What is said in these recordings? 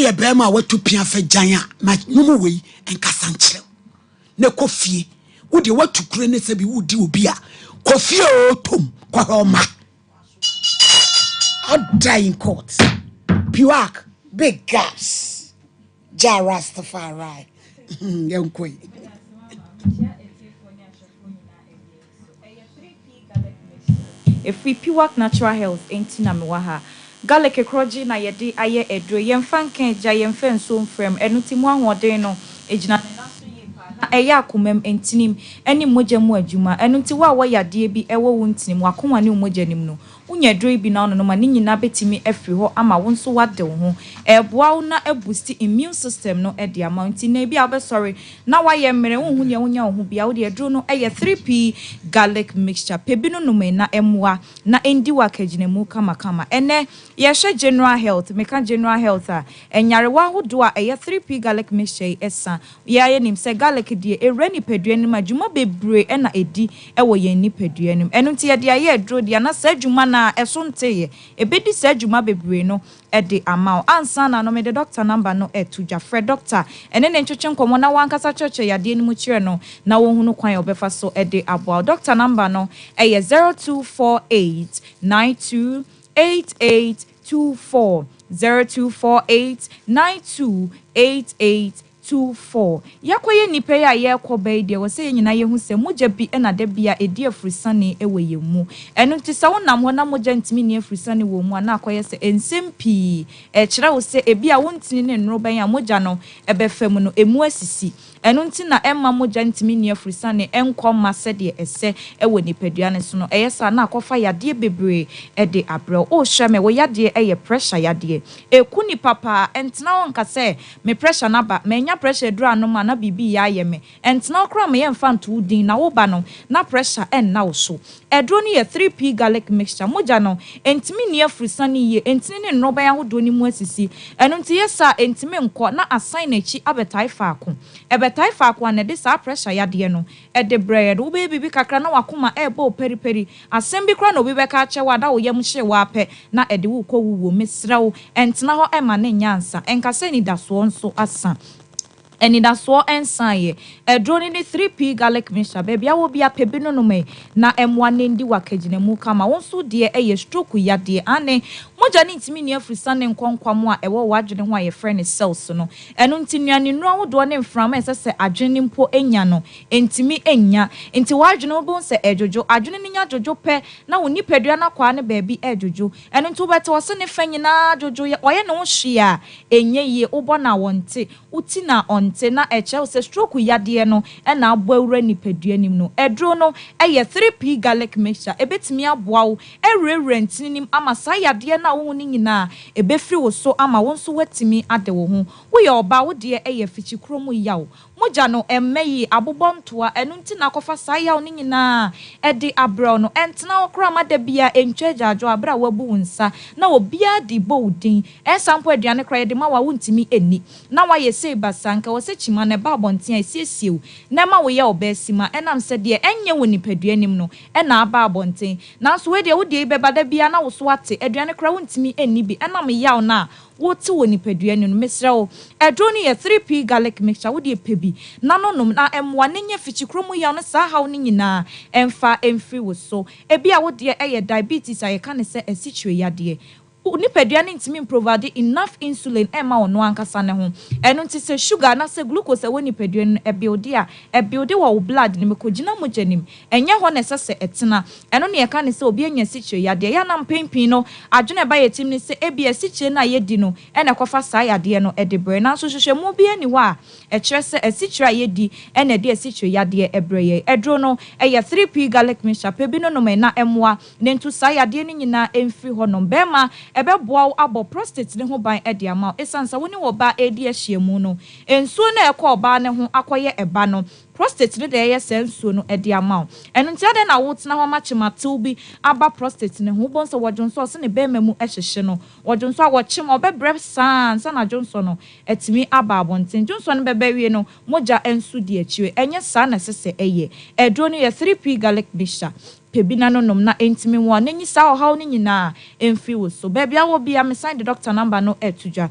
Woyɛ bɛrima a watu pia fɛ gyan a, ma nwom wei nkasa nkyerɛ wo na kɔ fie. Wo deɛ watu kure ne sɛ bi wodi obi a, kɔ fie o, tom kɔhwɛ ɔma. Order in court. Piwak, big gaps. Jah Rastafari. Yɛnkɔ yi. Ɛfiri Piwak Natural Health nti na mewɔ ha. Garlic korɔgye na yɛde ayɛ aduro. Yɛmfa nka agya, yɛmfa nsuo mfra mu. Ɛno nti mu ahoɔden no gyina ne nan so yie paa. Na ɛyɛ akomam, ntinim, ne mogya mu adwuma. Ɛno nti wo a wɔ yadeɛ bi wɔ wo ntinim, w'akoma ne wo mogya no mu no, wonya aduro yi bi na wononom a, ne nyinaa bɛtumi afiri hɔ ama wo nso woade wo ho. Ɛreboa wo na abusti immune system no de ama wo. Nti nnɛ ebi a wobɛsɔre na woayɛ mmerɛ, wonhu deɛ wonya wo ho biara, wo deɛ aduro no yɛ 3P garlic mixture. Pɛ bi no nom na ɛmmoa na ɛndi wo akagyinamu kamakama. Ɛnnɛ yɛrehwɛ general health. Meka general health a, nyarewa ahodoɔ a ɛyɛ 3P garlic mixture yi sa. Yɛn ara yɛnim sɛ garlic deɛ, ɛwura nipadua no mu a, dwuma bebree na ɛdi wɔ yɛn nipadua no mu. Ɛno nti yɛde ayɛ aduro deɛ, na saa dwuma no ara ɛso nteeɛ. Ɛbɛdi saa dwuma bebree no de ama wo. Ansa na no, mede dɔkta namba no reto dwa. Frɛ dɔkta ne no ntwetwe nkɔmmɔ na w'ankasa kyerɛkyerɛ yadeɛ no mu kyerɛ no na wɔnhunu kwan a ɔbɛfa so de aboa wo. Dɔkta namba no yɛ 0248 92 88 24, 0248 92 88 24. Yɛakɔyɛ nnipa yi a yɛrekɔ ba yi deɛ, ɛwɔ sɛ yɛn nyinaa yɛhu sɛ mogya bi na da bi a ɛdi afurusane wɔ yɛn mu. Ɛno nti sɛ wonam hɔ na mogya ntumi nni afurusane wɔ wo mu a, na akɔyɛ sɛ nsɛm pii rekyerɛ wo sɛ ebia wo ntini ne nnorobɛn a mogya no bɛfa mu no, ɛmu asisi. Ɛno nti na ɛmma mogya ntumi nni afurusane nkɔ mma sɛdeɛ ɛsɛ wɔ nipadua no so no. Ɛyɛ saa na akɔfa yadeɛ bebree de abrɛ wo. Wohwɛ me, wo yadeɛ yɛ pressure yadeɛ. Ɛku nnipa paa. Ɛntena hɔ nka sɛ, Me pressure no aba, mannya pressure aduru anom a na biribi reyɛ ayɛ me. Ɛntena hɔ koraa ma yɛmfa nto wo din na wo ba no na pressure nna wo so. Aduro no yɛ 3P garlic mixture. Mogya no ntumi nni afurusane yie, ntini ne nnoroban ahodoɔ no mu asisi. Ɛno nti yɛ saa a ɛntumi nkɔ na asan n'akyi abɛtae faako. Ɛbɛtae faako a na ɛde saa pressure yadeɛ no de brɛ yɛn. Wobɛyɛ biribi kakra na w'akoma rebɔ wo paripari. Asɛm bi koraa na obi bɛka akyerɛ wo a na wo yam hye wo ara pɛ na ɛde wo rekɔ wuo. Mesrɛ wo, ntena hɔ mma no nyɛ ansa. Nka sɛ anidasoɔ nso asa. Anidasoɔ nsaeɛ. Aduro no ne 3P garlic mixture. Baabi a wɔ biara pɛ bi nonom ɛ na ɛmmoa na ɛndi w'akagyinamu kama. Wo nso deɛ ɛyɛ stroke yadeɛ. Aane, mogya no ntumi nni afurusane nkɔ nkwammoa a ɛwɔ w'adwene ho a yɛfrɛ no cells no. Ɛno nti nnuane nnuro ahodoɔ ne mframa a ɛsɛ sɛ adwene no mpo nya no, ɛntumi nnya. Nti w'adwene wobɛhu sɛ ɛredwodwo. Adwene no nya dwodwo pɛ na wo nipadua no akwaa no baabi redwodwo. Ɛno nti wobɛte ɔse ne fa nyinaa dwodwo, ɔyɛ ne ho hwee a ɛnyɛ yie, wobɔ no a ɔnte, wo ti no a ɔnte, na ɛkyerɛ wo sɛ stroke yadeɛ no na abɔ awura nipadua no mu no. Aduro no yɛ 3P garlic mixture, ɛbɛtumi aboa wo awurawura ntini no mu ama saa yadeɛ no a wohu no nyinaa ɛbɛfiri wo so ama wo nso woatumi ade wo ho. Woyɛ ɔbaa, wo deɛ ɛyɛ afikyikuro mu yaw, Mogya no mmɛ yie, abobɔ ntoa, ɛno nti na akɔfa saa yaw no nyinaa de abrɛ wo no. Ɛntena hɔ koraa mma da biara ɛntwa agyaadwoɔ berɛ a woabu wo nsa na obiara de rebɔ wo din. Ɛnsa mpo aduane koraa yɛde ma wo a wontumi nni. Na woayɛ sei basaa, anka ɛwɔ sɛ kyima no ɛba abɔnten a ɛsiesie wo na ɛma woyɛ ɔbaasima ɛnam sɛ deɛ ɛnyɛ wɔ nipadua anim no na aba abɔnten. Nanso wei deɛ wo deɛ yi bɛba da biara na wo so ate, aduane koraa wontumi nni bi ɛnam yaw no a wote wɔ nipadua no mu. Mesrɛ wo, aduro no yɛ 3P garlic mixture, wo deɛ pɛ bi na no nom na ɛmmoa na nya fikyikuro mu yaw ne saa haw no nyinaa ɛmfa mfiri wo so. Ebia wo deɛ ɛyɛ diabetes a yɛka no sɛ asikyire yadeɛ. Wo nipadua no ntumi mprovide enough insulin ɛmma ɔno ankasa ne ho. Ɛno nti sɛ sugar anaasɛ glucose a ɛwɔ nipadua no mu no ɛbuilde a, ɛbuilde wɔ wo blood no mu, ɛkɔgyina mogya no mu. Ɛnyɛ hɔ na ɛsɛ sɛ ɛtena. Ɛno na yɛka no sɛ obi anya asikyire yadeɛ. Ɛyɛ a na mpɛn pii no, adwene a ɛba yɛn tirim ne sɛ ebia asikyire no a yɛdi no na ɛkɔfa saa yadeɛ no de brɛ. Nanso nhwehwɛmu biara nni hɔ a ɛkyerɛ sɛ asikyire a yɛdi na ɛde asikyire yadeɛ brɛ yɛn. Aduro no, ɛyɛ 3P garlic mixture. Pɛ bi no nom na ɛmmoa na ɛntu saa yadeɛ no nyinaa mfiri hɔnom. Barima, ɛbɛboa wo abɔ prostate no ho ban de ama wo. Ɛsiane sɛ wo ne ɔbaa redi ahyiamu no, nsuo no a ɛkɔ ɔbaa no ho akɔyɛ ɛba no, Prostate no na ɛyɛ saa nsuo no de ama wo. Ɛno nti adɛn na wotena hɔ ma kyematew bi aba prostate no ho? Wobɛhu sɛ wɔdwonsɔ a ɔse ne bɛɛma mu hyehye no. Wɔdwonsɔ a wɔkyem a ɔbɛbrɛ saa ansa na dwonsɔ no atumi aba abɔnten. Dwonsɔ no bɛba awie no mogya nso di akyire. Ɛnyɛ saa na ɛsɛ sɛ ɛyɛ. Aduro no yɛ 3P garlic mixture. Pɛ bi na no nom na ɛntumi nwoa na nyi saa ɔhaw no nyinaa mfiri wo so. Baabi a wɔ biara mesan de doctor number no reto dwa.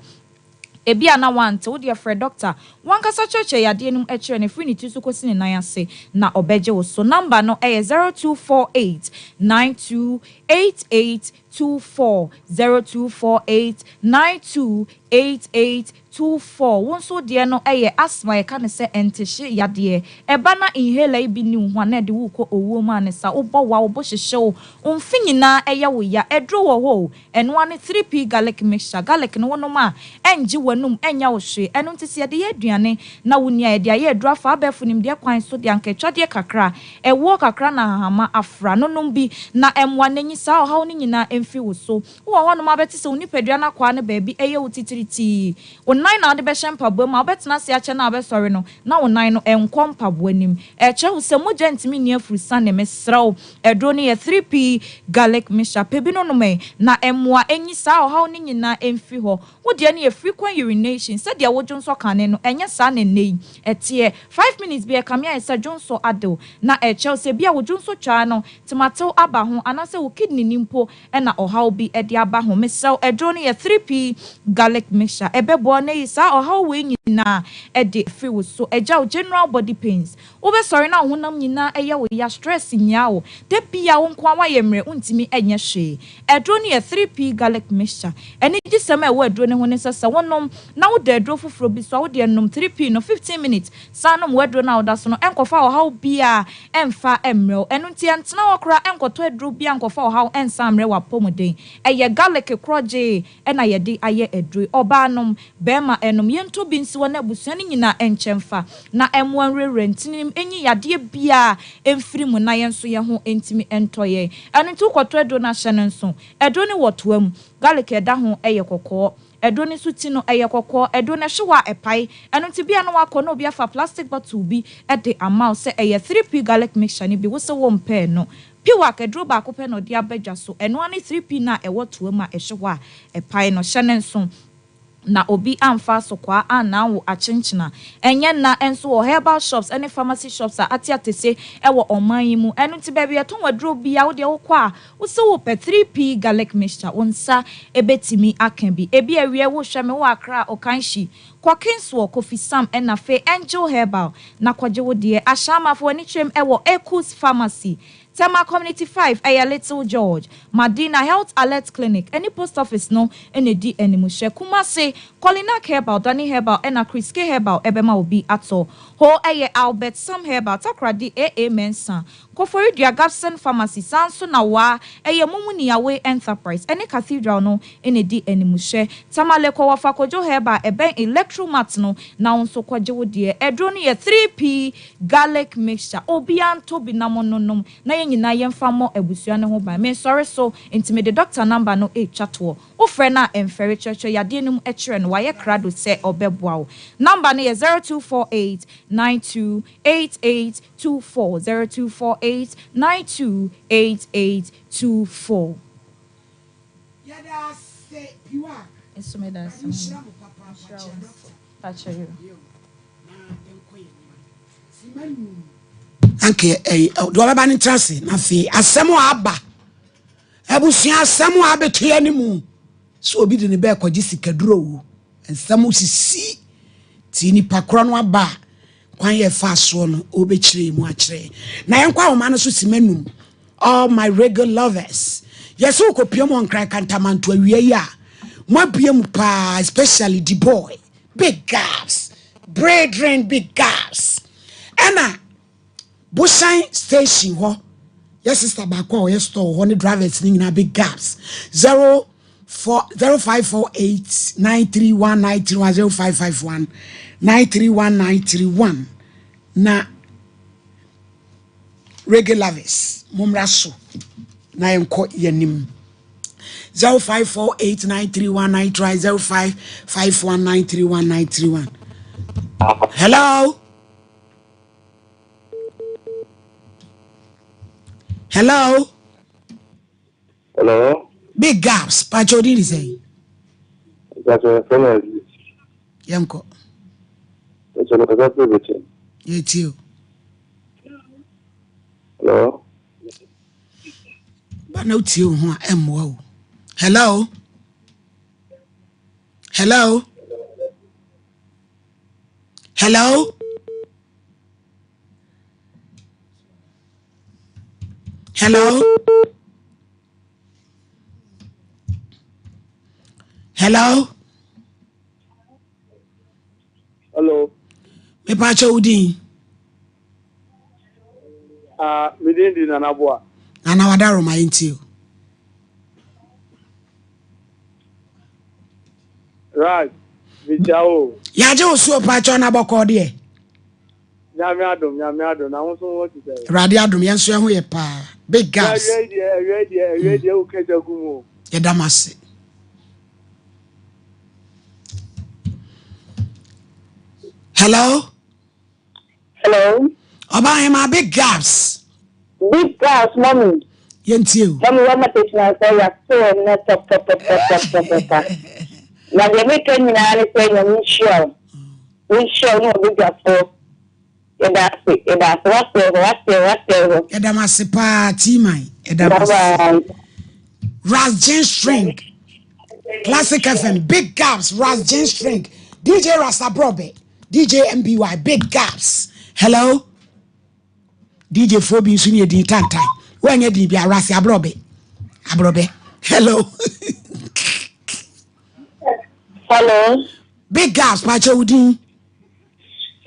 Ebia na wante, wo deɛ frɛ dɔkta. W'ankasa kyerɛkyerɛ yadeɛ no mu kyerɛ no firi ne ti so kɔsi ne nan ase na ɔbɛgye wo so. Number no yɛ 0248 92 88 24, 0248 92 88 24. Wo nso wo deɛ no yɛ asthma yɛka no sɛ ɛntehye yadeɛ. Ɛba na inhaler yi bi nni wo ho a na ɛde wo rekɔ owuo mu a ne sa. Wobɔ wa, wo bo hyehye wo, wo mfe nyinaa yɛ wo ya. Aduro wɔ hɔ o, Ɛno ara ne 3P garlic mixture. Garlic no wonom a, ɛngye w'anum, ɛnyɛ wo hwee. Ɛno nti sɛ yɛde yɛ aduane na wonni a, yɛde ayɛ aduru afa abɛɛfo nimdeɛ kwan so de anka atwadeɛ kakra, ɛwoɔ kakra na ahahama afra no nom bi na ɛmmoa na enyi saa ɔhaw no nyinaa mfiri wo so. Wowɔ hɔnom a wobɛte sɛ wo nipadua no akwaa no baabi yɛ wo titiritii. Wo nan na wode bɛhyɛ mpaboa mu a wobɛtena ase akyɛ na wobɛsɔre no na wo nan no nkɔ mpaboa no mu. Ɛkyerɛ wo sɛ mogya ntumi nni afurusane. Mesrɛ wo, aduro no yɛ 3P garlic mixture. Pɛ bi no nom ɛ, na ɛmmoa ɛnyi saa ɔhaw no nyinaa mfiri hɔ. Wo deɛ no yɛ frequent urination, sɛdeɛ wo dwonsɔ kane no, ɛnyɛ saa na ɛnnɛ yi ɛteɛ. 5 minutes bi ɛkame ayɛ sɛ dwonsɔ ade wo, na ɛkyerɛ wo sɛ ebia wo dwonsɔ twaa no tematew aba ho anaasɛ wo kidney no mpo na ɔhaw bi de aba ho. Mesrɛ wo, aduro no yɛ 3P garlic mixture. Ɛbɛboa wo na ayi saa ɔhaw wei nyinaa de afiri wo so. Agya wo general body pains. Wobɛsɔre na wo honam nyinaa yɛ wo ya, stress nyaa wo. Da biara wo nko ara woayɛ mmerɛ, wontumi nyɛ hwee. Aduro no yɛ 3P garlic mixture. Anigyesɛm a ɛwɔ aduro no ho ne sɛ, sɛ wonom na woda aduro foforɔ bi so a, wo deɛ nom 3P no 15 minutes San nom w'aduro no a woda so no, ɛnkɔfa ɔhaw biara ɛmfa mmrɛ wo. Ɛno nti ɛntena hɔ koraa ɛnkɔtɔ aduro biara nkɔfa ɔhaw ɛnsan mmrɛ w'apɔmuden. Ɛyɛ garlic korɔgyee na yɛde ayɛ aduro yi. Ɔbaa nom, barima nom, yɛntɔ bi nsi hɔ na abusua no nyinaa nkyɛ mfa na ɛmmoa nwurawura ntini no mu, ɛnyi yadeɛ biara mfiri mu na yɛn nso yɛn ho ntumi ntɔ yɛn. Ɛno nti wokɔtɔ aduro no a hyɛ no nso. Aduro no wɔ toa mu. Garlic a ɛda ho yɛ kɔkɔɔ. Aduro no nso ti no, ɛyɛ kɔkɔɔ. Aduro no, ɛhye hɔ a, ɛpae. Ɛno nti, bia na woakɔ na obi afa plastic bottle bi de ama wo sɛ ɛyɛ 3P garlic mixture no bi, wo se wompɛɛ no. Piwak, aduro baako pɛ na ɔde aba dwa so. Ɛno ara ne 3P no a ɛwɔ toa mu a ɛhye hɔ a, ɛpae no. Hyɛ no nso na obi amfa asokwaa annan wo akyenkyena. Ɛnyɛ nna nso wɔ herbal shops ne pharmacy shops a ate atese wɔ ɔman yi mu. Ɛno nti, baabi a yɛtɔn aduro biara, wo deɛ wokɔ a, Wo se wo pɛ 3P garlic mixture wo nsa bɛtumi aka bi. Ebi awiɛ wo hwɛ me wɔ Accra Okanshi, kɔ Kingswall, Kofi Sam ɛna afei Angel Herbal na kɔgye wo deɛ. Ashama fa w'ani kyerɛm ɛwɔ Ekus Pharmacy, Tema Community 5 ɛyɛ Little George, Madina Health Alert Clinic ɛne Post Office no na ɛdi animuhyɛ. Kumasi, Kolinak Herbal, Dani Herbal ɛna Chris K Herbal ɛbɛma wo bi atɔ. Ho ɛyɛ Albert Sam Herbal, Takoradi AA Mensah, Koforidua Gabson Pharmacy saa nso na waa ɛyɛ Mumuni Away Enterprise ɛne Cathedral no na ɛdi animuhyɛ. Tamale kɔ Wɔfa Kojo Herbal a ɛbɛn Electromart no na wo nso kɔgye wo deɛ. Aduro no yɛ 3P Garlic Mixture. Obiara ntɔ bi na mo nonom na yɛn nyinaa yɛmfa mmɔ abusua no ho ban. Mensɔre so nti mede doctor number no retwa toɔ. Wofrɛ no a ɛmfɛre, kyerɛkyerɛ yadeɛ no mu kyerɛ no. Wayɛ krado sɛ ɔbɛboa wo. Number no yɛ 0248 92 88 24 0248 92 88 24. Yɛda ase Piwak. Nso meda ase Awurade mama. nhyira mo papaapa. Nhyira Kyia wo nso. doctor. Pakyɛ yo. Yo, na yɛnkɔ yɛn anim. Simma num. Anka ɛyi deɛ ɔbɛba no ntena ase na afei asɛm a aba abusua asɛm a abɛto yɛn ne mu sɛ obi de ne bɛɛ kɔgye sikaduro o nsɛm sisi ti nipa korɔ no aba a kwan yɛ fa soɔ no ɔbɛkyerɛ mu akyerɛ na yɛnkɔ ahoma no so sima num. All my reggae lovers, yɛsɛ wokɔpia mu ɔnkran kantamanto awia yi a moabia mu paa, especially the boy big gaps, brethren big gaps, ɛna Bosan station hɔ yɛ sister baako a ɔyɛ store hɔ ne drivers ne nyinaa big gaps. 0 4 0548 931 931 0551 931 931 na reggae lovers mommra so na yɛnkɔ yɛnim. 0548931931 0551931931. Hello, hello. Hello. Big gaps, pakyɛ odi ne sɛn? Mpacho fɛn Aziz. Yɛnkɔ. Mpacho no kasa firi Bekyem. Yɛtie o. Hello. Ba na wotie wo ho a ɛmmoa o. Hello, hello. Hello. Hello. Hello. Hello. Mepa kyɛ wo din. Ah, me din di Nana Boa. Nana wada Roma yɛn ti o. Right. Mekyia wo. Yɛagye wo so pa kyɛ na bɔkɔɔ deɛ. Nyame adom, nyame adom. Na wo nso ho te sɛ. Awurade adom, yɛn nso ɛho yɛ paa. Big gas. Awia deɛ, awia deɛ, awia deɛ wo kɛgya gu mu. Yɛda mo ase. Hello. Hello. Ɔbahema big gaps. Big gaps mommy. Yɛntie o. Mommy wɔn atɛkyina sɛ yɛato wɔn no pɔpɔpɔpɔpɔpɔpɔ. Na deɛ meka nyinaa ne sɛ nyame nhyira wo. Wonhyira wo ne ɔbadwafoɔ. Yɛda ase, yɛda ase, wasɛe hɔ, wasɛe hɔ, wasɛe hɔ. Yɛda mo ase paa, T-Man. Yɛda mo ase. Ras Jean String, Classic FM, Big Gaps, Ras Jean String, DJ Ras Abrobe, DJ MBY, Big Gaps. Hello? DJ foɔ bi nso ne yɛ din tantan. Woanyɛ din bi a Ras Abrobe. Abrobe. Hello? Hello? Big Gaps, pakyɛ wo din.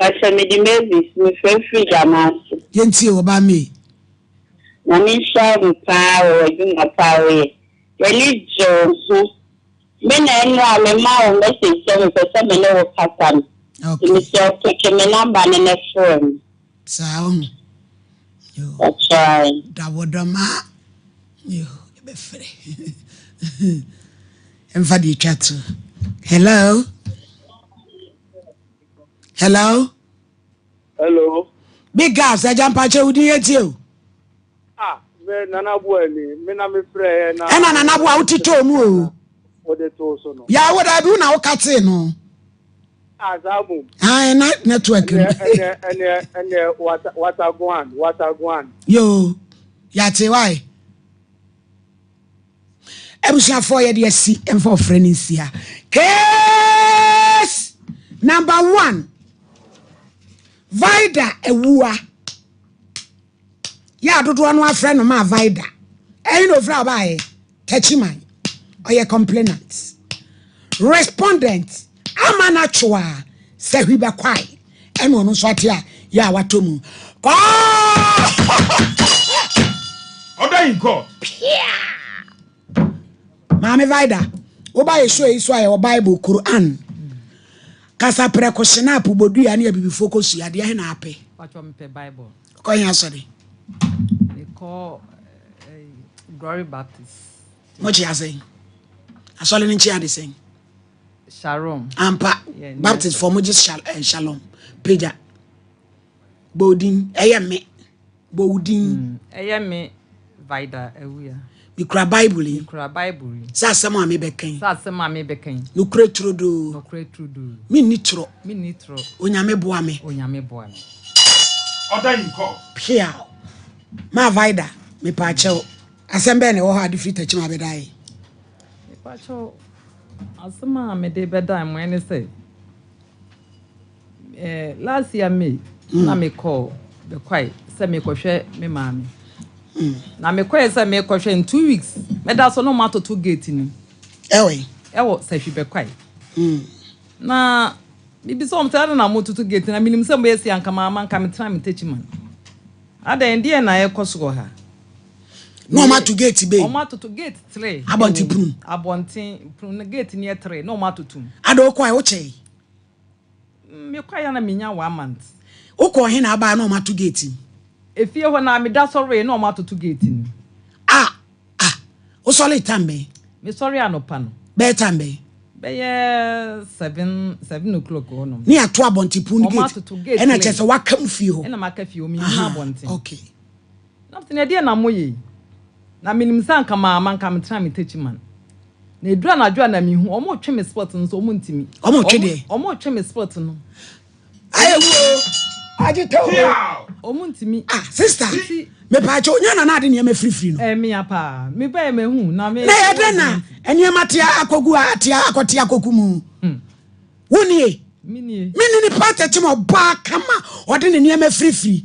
Pakyɛ mede Mavis, mefrɛ firi Gyama ase. Yɛntie wɔ ba May. Nyame nhyira wo paa wɔ w'adwuma pa a woyɛ. M'ani gye wo ho. Me na ɛno a mema wo message sɛ mepɛ sɛ me ne wo kasa no. Okay. Nti mesrɛ wo peke me number no na frɛ me. Saa wo ho. Yo. Pakyɛ. Dawɔdɔma. Yo, ɛbɛfrɛ. Ɛmfa deɛ twa to. Hello. Hello. Hello. Big gas, agya mpakyɛ wo din yɛtie o. Ah, me Nana Boa ni, me na me frɛ na. Ɛna Nana Boa wo titɔ mu o. Wo de to so no. Ya wo da bi wo na wo katee no. Ah, saa mum. Ah, na network no. Ɛnɛ ɛnɛ ɛnɛ wata wataguan wataguan. Yo, yate wae. Abusuafoɔ yɛde asi mfa ɔfrɛ no nsia. Case number one. Vida Awua. Yɛ adodoɔ no afrɛ no maa Vida. Ɛyi na ofura ɔbaayɛ. Tachiman. Ɔyɛ complainant. Respondent. Ama no atwoa sɛ hwi bɛkwae. Ɛna ɔno nso ate a yɛ a watɔ mu. Kɔɔ! Order in court. Pia! Maame Vida, woba yɛ show yi so a yɛwɔ Bible, Quran, kasa prɛko, Schnapp, bodua ne abibifoɔ kɔsua adeɛ he na apɛ? Patro mepɛ Bible. Kɔ he asɔre? Mekɔ eh, Glory Baptist. Mokyea sɛn? Asɔre no nkyea de sɛn? Shalom. Ampa, Yeah, Baptist foɔ mogye shal, eh, Shalom. Pagya. Bɔ wo din, ɛyɛ me. Bɔ wo din. Ɛyɛ me Vida Awia. Mekura Bible yi. Mekura Bible yi. Sɛ asɛm a mebɛka yi. Sɛ asɛm a mebɛka yi. Nokorɛ turodoo. Nokorɛ turodoo. Menni torɔ. Menni torɔ. Onyame boa me. Onyame boa me. Order in court. Piaw. Ma Vida, mepaakyɛw. Asɛm bɛn na ɛwɔ hɔ a de firi Takyima abɛda yi? Mepaakyɛw, asɛm a mede bɛda mo ne sɛ, eh, last year May, na mekɔɔ Bɛkwae sɛ mekɔhwɛ me maame. Na mekɔɛ sɛ mekɔhwɛ in 2 weeks, mɛda so na ɔmo atoto gate no. Ɛwɔ Ɛwɔ Sahwi Bɛkwae. Na mebisa wɔn sɛ adɛn na mototo gate na menim sɛ moyɛ si anka maama nka metena me Takyiman. Adɛn deɛ na ɛkɔ so wɔ ha? Na ɔmo ato gate bɛyi. Ɔmo atoto gate three. Abɔnten pono. Abɔnten pono no gate no yɛ three na ɔmo atoto mu. Ada wokɔɛ wokyɛe? Mekɔɛ na menya one month. Wokɔɔ he na abaa na ɔmo ato gate mu? Efie hɔ na meda sɔree na ɔmo atoto gate no. Ah ah wosɔre time bɛn? Mesɔre anɔpa no. Bɛyɛ time bɛn? Bɛyɛ 7 o'clock hɔ nom. Ne ato abɔnten pono Ɔmo gate. atoto gate Ɛna kyerɛ sɛ waka mu fie hɔ. Ɛna maka fie hɔ menhunu abɔnten. Okay. Na sɛ ɛdeɛ na moyɛ yi. Na menim sɛ anka maama nka metena me Takyiman. Na eduru anadwo a na mehu ɔmo twe me spot no so ɔmo ntimi. Ɔmo twe deɛ? Ɔmo twe me spot no. Ayɛ wu o. Agye tɛ o. Ɔmo ntimi. Ah sister, mepaakyɛ onya na na ade nneɛma firifiri no. Ɛmea paa. Me ba yɛ mehu na me. Na yɛ dɛ na nneɛma te akɔgu atea akɔte akɔku mu. Wo nie. Menie. Mene nipa atɛkyem ɔbaa kama ɔde ne nneɛma firifiri.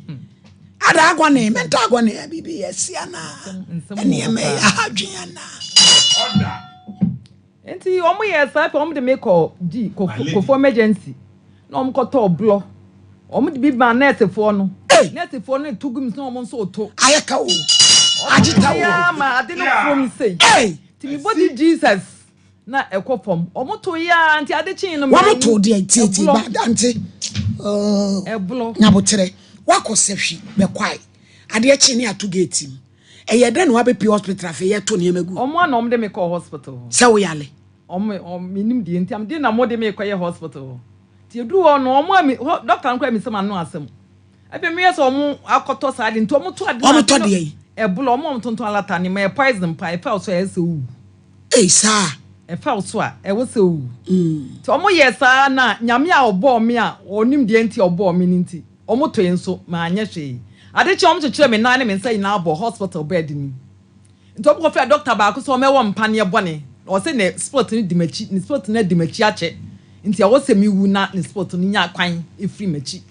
Ada agɔne mɛnta agɔne biribi yɛ si anaa nneɛma yɛ ahadwen anaa. Nti wɔn yɛ saa pɛ wɔn de me kɔ di kofo emergency na wɔn kɔ tɔɔ blɔ wɔn de bi ma nɛɛsefoɔ no nɛɛsefoɔ no to gu mi so na wɔn nso to. Ayɛ ka o agye ta o. Wɔn ma ade no fom sei. Ti mi bɔ di Jesus. Na ɛkɔ fam. Wɔn to yɛ ara nti ade kyee no. Wɔn to deɛ tietie ba dante. Ɛblɔ. Nyaboterɛ wakɔ sɛhwi bɛkwae adeɛ kyee ne ato gate mu ɛyɛ dɛ na wabɛpie hospital afei yɛto nneɛma gu. Wɔn a na wɔn de me kɔɔ hospital hɔ. Sɛ wo yale. Wɔn wɔn menim deɛ nti am de na wɔn de me kɔyɛ hospital hɔ. Nti eduru hɔ no wɔn a mi hɔ doctor no koraa mi sɛ ma no asɛm. Afei meyɛ sɛ wɔn akɔtɔ saa ade nti wɔn to ade no Wɔn tɔ deɛ yi. Ɛblɔ wɔn a wɔn tontɔn alata nneɛma yɛ poison paa ɛfɛ ɔso a ɛsɛ owu. Ei saa. Ɛfa wo so a, ɛwɔ sɛ owu. Nti ɔmo yɛɛ saa na Nyame a ɔbɔɔ me a ɔnim deɛ nti a ɔbɔɔ me no nti, ɔmo toe nso, manyɛ hwee. Ade kyee ɔmo kyekyeree me nan ne me nsa nyinaa bɔɔ hospital bed no mu. Nti ɔmo kɔfrɛɛ doctor baako sɛ ɔmɛwɔ me mpaneɛ bɔne, na ɔse ne spirit no di m'akyi, ne spirit no adi m'akyi akyɛ, nti ɛwɔ sɛ me wu na ne spirit no nya kwan firi m'akyi.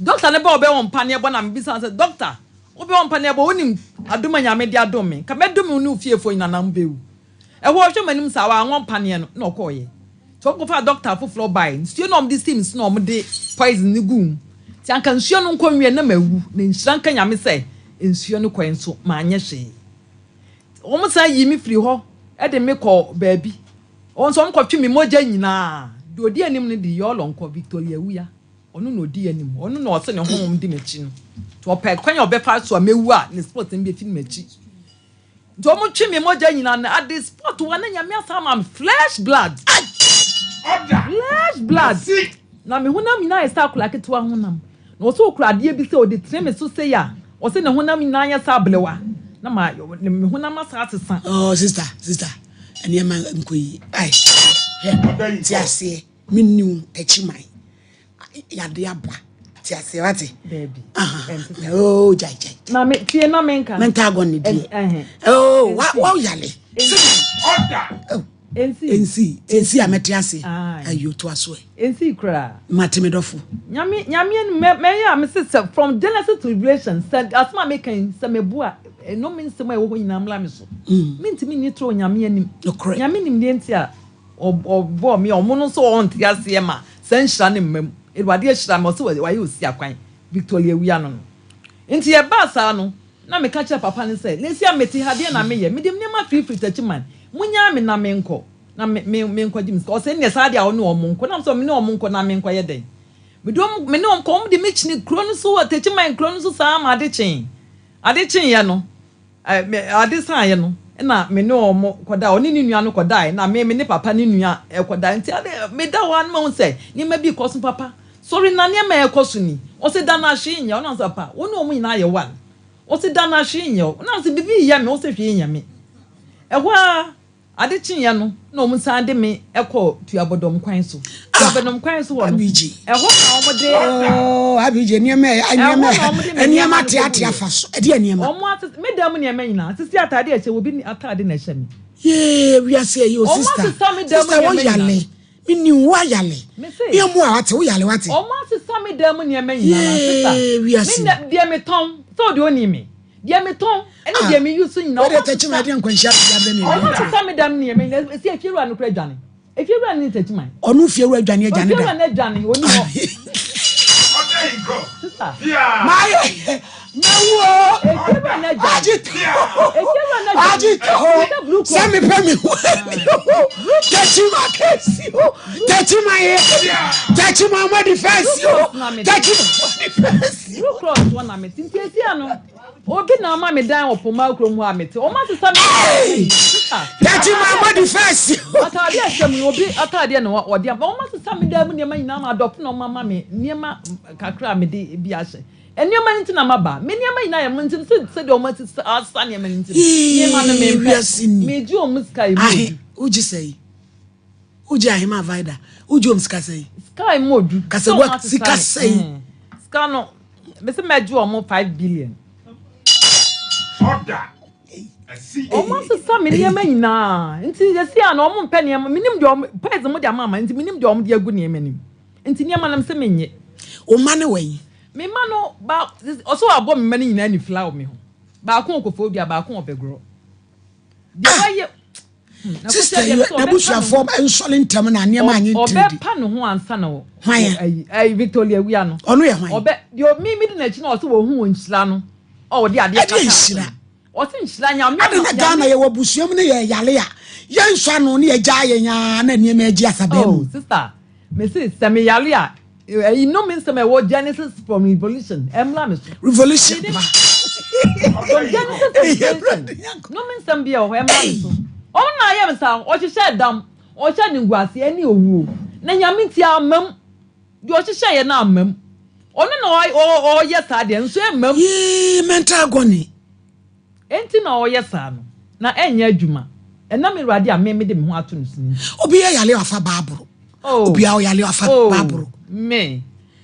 Doctor no bɛ ɔbɛwɔ me mpaneɛ bɔ na me bisa no sɛ, Doctor, Wobɛ wo mpaneɛbɔ, wonim adom a Nyame de adom me, nka mɛdome wo ne wo fiefoɔ nyinaa na mobɛwu. Ɛhɔ ɔhwɛ m'anim saa, wannwɔ mpaneɛ no, na ɔkɔeɛ. Nti wɔkɔfaa dɔkta foforɔ baeɛ, nsuo no a wɔde sii me so na wɔde poison no guu mu. Nti anka nsuo no nkɔ nwie na mawu, na nhyira nka Nyame sɛ nsuo no kɔeɛ nso manyɛ hwee. Wɔsan yii me firii hɔ de me kɔɔ baabi, wɔn nso wɔkɔtwe me mogya nyinaa. Deɛ ɔdi anim no de Yɔlɔ nkɔ, Victoria Awuya. Ɔno na odi anim. Ɔno na ɔse ne honhom di m'akyi no. Nti ɔpɛ kwan a ɔbɛfa so a mɛwu a ne spot no bɛfi m'akyi. Nti ɔmo twe me mogya nyinaa no ade spot wa na Nyame asan ama me fresh blood. Fresh blood. Na me honam nyinaa ayɛ sɛ akwadaa ketewa honam. Na ɔsɛ okura adeɛ bi sɛ ɔde tene me so sei a, ɔsɛ ne honam nyinaa yɛ sɛ ablewa. Na ma me honam asan asesa. Oh sister, sister, nneɛma nkɔ yi. Ai, hwɛ, te aseɛ. Menni wo akyi man. Yade aba. Te aseɛ wate. Daabi. Oh, jai jai. Na me tie na menka. Menta agɔ ne deɛ. Oh, wa wa yale. Order. Oh. Ensi. Ensi. Ensi a mɛte ase. Ayo to aso ɛ. Ensi koraa. Mate me dɔfo. Nyame nyame mɛ mɛ a me se sɛ from Genesis to Revelation sɛ asɛm a meka yi sɛ meboa ɛno me nsɛm a ɛwɔ hɔ nyinaa mmla me so. Mentumi nni toro Nyame anim. Nyame nim deɛ nti a Ɔbɔɔ me a ɔmo no nso ɔnte aseɛ ma saa nhyira no mma mu. Awurade ahyira me, ɔse wayɛ osi akwan, Victoria awia no no. Nti ɛbaa saa no, na meka kyerɛɛ papa no sɛ, Nesi a mete ha, deɛn na meyɛ? Mede me nneɛma firifiri Techiman, monyaa me na menkɔ, na me, me, menkɔgye me sika. Ɔse ɛnneɛ saa deɛ a wo ne ɔmo nkɔ. Na mesɛ me ne ɔmo nkɔ na menkɔyɛ dɛn? Mede ɔmo, me ne ɔmo kɔ, ɔmo de me kyini kuro no so, Techiman kuro no so saa ma ade kyee. Ade kyeeɛ no, Me, ade saeɛ no, na me ne wɔn kɔdae. Ɔne ne nua no kɔdae, na me, me ne papa ne nua kɔdae. Nti ade, meda hɔ ara na mahu sɛ nneɛma bi rekɔ so. Papa, sɔre na nneɛma a ɛrekɔ so ni. Ɔse, da no a hwee nyɛ wo. Na mesɛ, papa, wo ne wɔn nyinaa yɛ one. Ɔse, da no a hwee nyɛ wo. Na mesɛ, biribi reyɛ me. Ɔse, hwee nyɛ me. Ɛhɔ ara, Ade kyeeɛ no, na wɔsan de me kɔɔ Tuabɔdɔm kwan so. Tuabɔdɔm kwan so hɔ no, ɛhɔ na wɔde. Oh, Abigye, nneɛma ɛ, nneɛma ɛ, nneɛma teatea fa so. Ɛdeɛ nneɛma. Wɔn asese, me dan mu nneɛma nyinaa, sisi ataade a ɛhyɛ, obi ataade na ɛhyɛ me. Yee, wiase ɛyɛ o, sista. Wɔn asesa me dan mu Sista, nneɛma wo nyinaa. yale. Me ni wo ayale. Me se. Me amu a wate, wo yale wate. Wɔn asesa me dan mu nneɛma nyinaa, sista. Yee, wiase. Me deɛ metɔn, sɛ ɔde ɔni me. Deɛ metɔn ne deɛ me use nyinaa Wode takyiman ɛde nkwanhyia bɛdi abrɛ me Ɔmo asesa me dam nneɛma nyinaa esi efiewura no kora adwane efiewura no ne takyiman. Ɔno fiewura adwane agya ne da. Ofiewura no adwane ɔni hɔ. Sista. Mayɛ mɛwu o. Efiewura no adwane. Agye to Efiewura no adwane. Agye to sɛ mepɛ me ho ani o. Takyiman kɛsi o. Takyiman yɛ takyiman mo defense o. Takyiman mo defense. Blue Cross hɔ na mete nti esi ano obi na ama me dan wɔ Pomaa kurom hɔ a mete wɔn asesa me Hey! Yɛte ma body first. Ataade a ɛhyɛ mu yi obi ataadeɛ na wɔde ama wɔn asesa me dan mu nneɛma nyinaa ma adɔfo na wɔn ama me nneɛma kakra a mede bi ahyɛ nneɛma no nti na maba me nneɛma nyinaa yɛ mo nti sɛ sɛdeɛ wɔn asesa asesa nneɛma no nti nneɛma no mempɛ megye wɔn sika yi mu Ahe wogye sɛ yi. Wogye ahema vida. Wogye wɔn sika sɛn? Sika yi mu odu. Kasagua sika sɛn? Sika no, mese mɛgye wɔn 5 billion. Order. Wɔn asesa me nneɛma nyinaa nti yɛsi a na wɔn mpɛ nneɛma menim deɛ wɔn poison mo de ama ama nti menim deɛ wɔn de agu nneɛma nim. Nti nneɛma no mese menyɛ. Wo mma ne wɛn? Me mma no ba ɔsɛ wabɔ me mma no nyinaa nifla wɔ me ho. Baako wɔ Koforidua, baako wɔ Bɛgorɔ. Deɛ Ah! wayɛ hmm, na Sister Akosua yi, deɛ mese ɔbɛpa ne ho. n'abusuafoɔ nsɔre ntɛm na nneɛma anyɛ ntiridi. Ɔbɛpa ne ho ansa na wɔ Hwan a? ayi ayi Victoria Awia no. Ɔno yɛ hwan? Ɔbɛ deɛ me me di n'akyi na ɔsɛ wɔhu wɔ nhyira no. Ɔ ɔde adeɛ Ɛdeɛ kata so nhyira? no. Ɔse nhyira Nyame Adɛn ama na Ghana Nyame. yɛwɔ abusua mu ne yɛ yare a yɛnsɔ ano ne yɛgyaa yɛn aa na nneɛma agyi asabaa Oh mu? sister mese sɛ me yare a ɛyi nnome nsɛm a ɛwɔ Genesis from Revolution ɛmmra me so. Revolution Mede pa. From Genesis to Eyi Revelation Awurade Nyankopɔn. nnome nsɛm bi a ɛwɔ hɔ ɛmmra me Ei! so. Ɔno na ayɛ me saa ɔhyehyɛɛ dam ɔhyɛ animguaseɛ ɛne owuo na Nyame nti amma mu. Deɛ ɔhyehyɛeɛ no amma mu. Ɔno na ɔyɛ saa deɛ, nso ɛmma mu. Yee, mental agony. Enti na ɔyɛ saa no, na ɛnyɛ adwuma, ɛnam Awurade a me mede me ho ato no so no nti. Obi yɛ yale wafa baaboro. Oh, Obi a ɔyale wafa oh, baaboro. Me.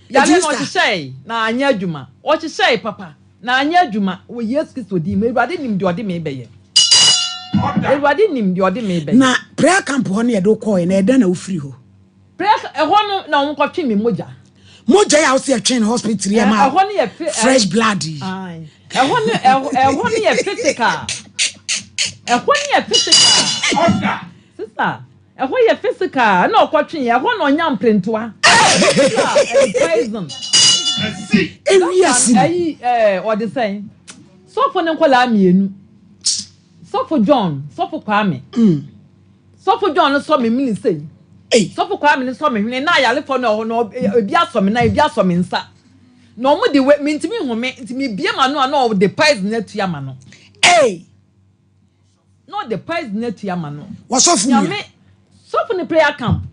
Eti Yale no sister. ɔhyehyɛe, na anyɛ adwuma. Ɔhyehyɛe papa, na anyɛ adwuma, wɔ Yesu Kristo din mu. Awurade nim deɛ ɔde me rebɛyɛ. Awurade nim deɛ ɔde me rebɛyɛ. Na prayer camp hɔ no yɛde wo kɔɔɛ no, ɛdɛn na wofiri hɔ? Prayer ɛhɔ no na wɔn kɔ twe me mogya. Mogya yi a wosɛ yɛtwe no hospital yɛ ma ɛhɔ no yɛ fresh blood yi. Ɛhɔ no ɛhɔ no yɛ physical. Ɛhɔ no yɛ physical. Order. Sister, ɛhɔ yɛ physical ɛna ɔkɔ twe yɛ ɛhɔ na ɔnya mprentoa. Poison. Ewi ase. Ɛyi ɛɛ ɔde sɛn. Sɔfo ne nkɔlaa mienu. Sɔfo John, Sɔfo Kwame. Mm. Sɔfo John no sɔ me mene sei. Sɔfo Kwame no sɔ me hwene na ayarefoɔ no ɛwɔ hɔ no ebi asɔ me nan ebi asɔ me nsa. Na wɔn de we mentumi nhome nti mebie m'ano a na ɔde poison atua ma no. Ei! Na ɔde poison atua ma no. Wɔsɔfo nua. Nyame sɔfo ne prayer camp.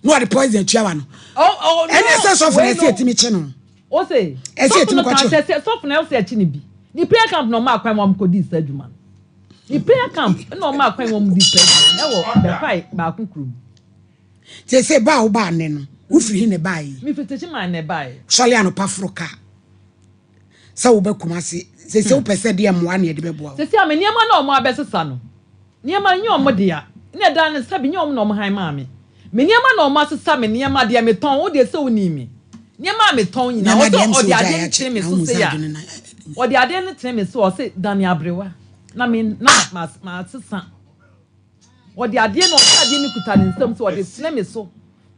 Na ɔde poison atua wa no. Ɛne sɛ sɔfo na ɛsɛ ɛtumi kye no. Ose Ɛsɛ sɔfo ɛtumi no kan kɔkye. sɛ sɔfo na ɛsɛ ɛkye ne bi. Ne prayer camp na ɔma akwan ma wɔn kɔdi saa adwuma no. Ne prayer camp na ɔmaa kwan wɔn di saa adwuma no ɛwɔ Bɛkwae baako kurom. Seesei ba a wobaa nnɛ no, wofiri he na ɛbaeɛ yi? Mefiri Techiman na ɛbaeɛ. Sɔre anɔpa foro kaa sɛ woba Kumasi. Seesei wopɛ sɛ deɛ mmoa na yɛde bɛboa wo? Seesei a me nneɛma no a wɔabɛsesa no, nneɛma no nyɛ wɔn dea. Ɛna ɛda no sɛbe nyɛ wɔn na wɔhan maa me. Me nneɛma na wɔasesa me nneɛma deɛ metɔn, wo deɛ sɛ wonim me. Nneɛma a metɔn nyinaa, Nneɛma ɔsɛ deɛ ɛm sɛ ɔde wogyaeɛ adeɛ no akyɛ tene me na so wohu sei sɛ a, adwene no ɔde adeɛ no tene me so a, ɔse dane aberewa na me na ma masesa. Ɔde adeɛ no, ɔde adeɛ no kuta ne nsam so, ɔde tene me so.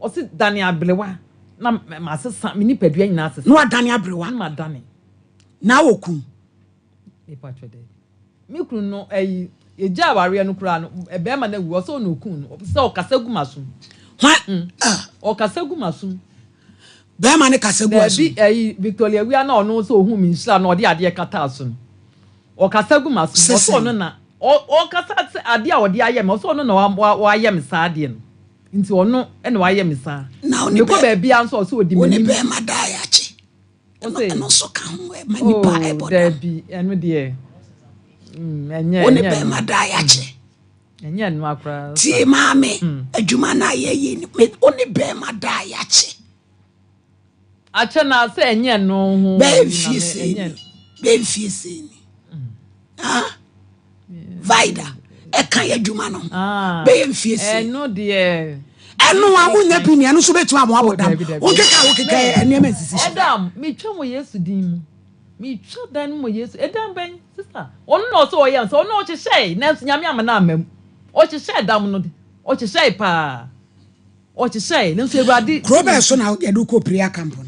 Ɔse dane aberewa na masesa, me nipadua nyinaa asesa. Na wadane aberewa. Na madane. Na awɔ kun. Mepa kyɛ dɛ. Me kunu no ɛyi yɛgya awareɛ no koraa no bɛrima no awu ɔsɛ ɔna okun no sɛ ɔkasa gu m'asom. Hwan? Mm. Ah. Ɔkasa gu m'asom. Bɛrima no kasa gu asom. Daabi ɛyi Victoria Awia na ɔno nso ohun mi nhyira na ɔde adeɛ kataa so no. Ɔkasa gu m'asom. Ɔsɛ ɔno na ɔkasa sɛ adeɛ a ɔde ayɛ me ɔsɛ ɔno na wayɛ me saa adeɛ no. Nti ɔno na wayɛ me saa. Na ɔne bɛ Mekɔ baabi a nso ɔsɛ ɔdi wo ne m'anim. bɛrima daa yɛ akye. Ɔse. Ɛno nso ka ho ɛma nipa Oh, ɛbɔ dam. daabi, ɛno deɛ, mm, ɛnyɛ, Wo ne ɛnyɛ bɛrima ɛno. da yɛakyɛ. Mm, ɛnyɛ ɛno akoraa. Tie maame, mm. adwuma no a yɛyɛ ni, wo ne bɛrima da yɛakyɛ. Akyɛ na sɛ ɛnyɛ ɛno ho. Bɛyɛ mfie sei ni, bɛyɛ mfie sei ni. Mm. Ah, Vida, ɛka yɛ adwuma no ho. Ah, Bɛyɛ mfie sei. Ɛno deɛ. Ɛno a wonya bi ni, ɛno nso bɛtumi aboa abɔ dam. Wokeka wokeka nneɛma nsisi so. Ɛdam, metwa wɔ Yesu din mu. Metwa dan no mu wɔ Yesu. Ɛdan bɛn, sista? Ɔno na ɔsɛ ɔyɛ nsa, ɔno ɔhyehyɛe, nanso Nyame ama no amma mu. Ɔhyehyɛɛ dam no de, ɔhyehyɛe paa. Ɔhyehyɛe, nanso Awurade. Kuro bɛn so na yɛde kɔ prayer camp no?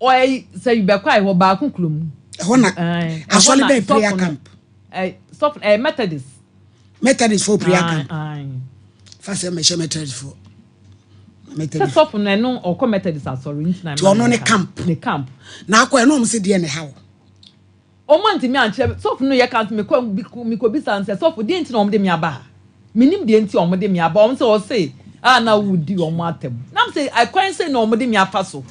Ɔyɛ sɛ bɛkwae hɔ baako kurom. Ɛhɔ na asɔre bɛn prayer camp? Sɔfo ɛyɛ Methodist. Methodist fo prayer camp. Fa sɛ mɛhyɛ Methodist fo. Sɛ sɔfo no ɛno ɔkɔ Methodist asɔre nti na. Ti ɔno ne camp. Ne camp. Na akɔ ɛno ɔmo sɛ deɛ ne ha o. Ɔmo antumi ankyerɛ me sɔfo no yɛ ka nso mekɔ mekɔ bisa no sɛ sɔfo deɛ nti na ɔmo de me aba ha. Menim deɛ nti a ɔmo de me aba ɔmo sɛ ɔse a na wodi ɔmo atɛm. Na mo sɛ ɛkwan sɛ na ɔmo de me afa so.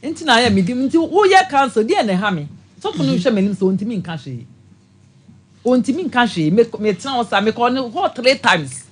Nti na ayɛ me di nti woyɛ council deɛ na ɛha me. Sɔfo no hwɛ m'anim sɛ ɔntumi nka hwee. Ɔntumi nka hwee. Me metena hɔ saa mekɔ ne hɔ 3 times.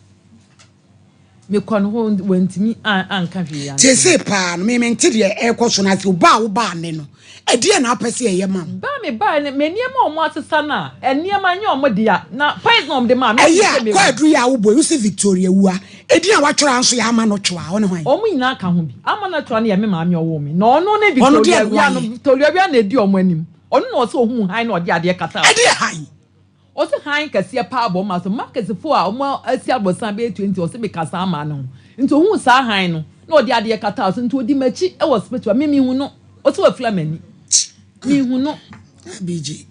Mekɔ no hɔ wantumi anka hwee ankyerɛ me. Seesei paa no, me mente deɛ ɛrekɔ so no ase. Wo ba a wobaa nnɛ no, ɛdeɛn na wopɛ sɛ yɛyɛ ma wo? Ba a mebaeɛ no, me nneɛma a wɔasesa no a, nneɛma nyɛ wɔn dea, na poison a wɔde maa me, Ɛyɛ wɔmpɛ a, sɛ mewu. kwaaduru yi a wobɔ yi, wose Victoria wu a, edin a woatwerɛ ara nso yɛ Ama Notwa, ɔne hwan? Wɔn nyinaa ka ho bi. Ama Notwa no yɛ me maame a ɔwoo me, na ɔno ne Ɔno Victoria deɛn na Awia no, wayɛ? Victoria Awia na ɛdi wɔn anim. Ɔno na ɔsɛ ɔhuu hann na ɔde adeɛ kataa so. Ɛdeɛn hann? Ɔse hann kɛseɛ paa bɔ maa so market foɔ a ɔmo asi aborosan bɛyɛ 20 ɔse meka saa maa no ho nti ohuu saa hann no na ɔde adeɛ kataa so nti odi makyi wɔ spiritual me mehu no ɔse wafira m'ani mehu no BJ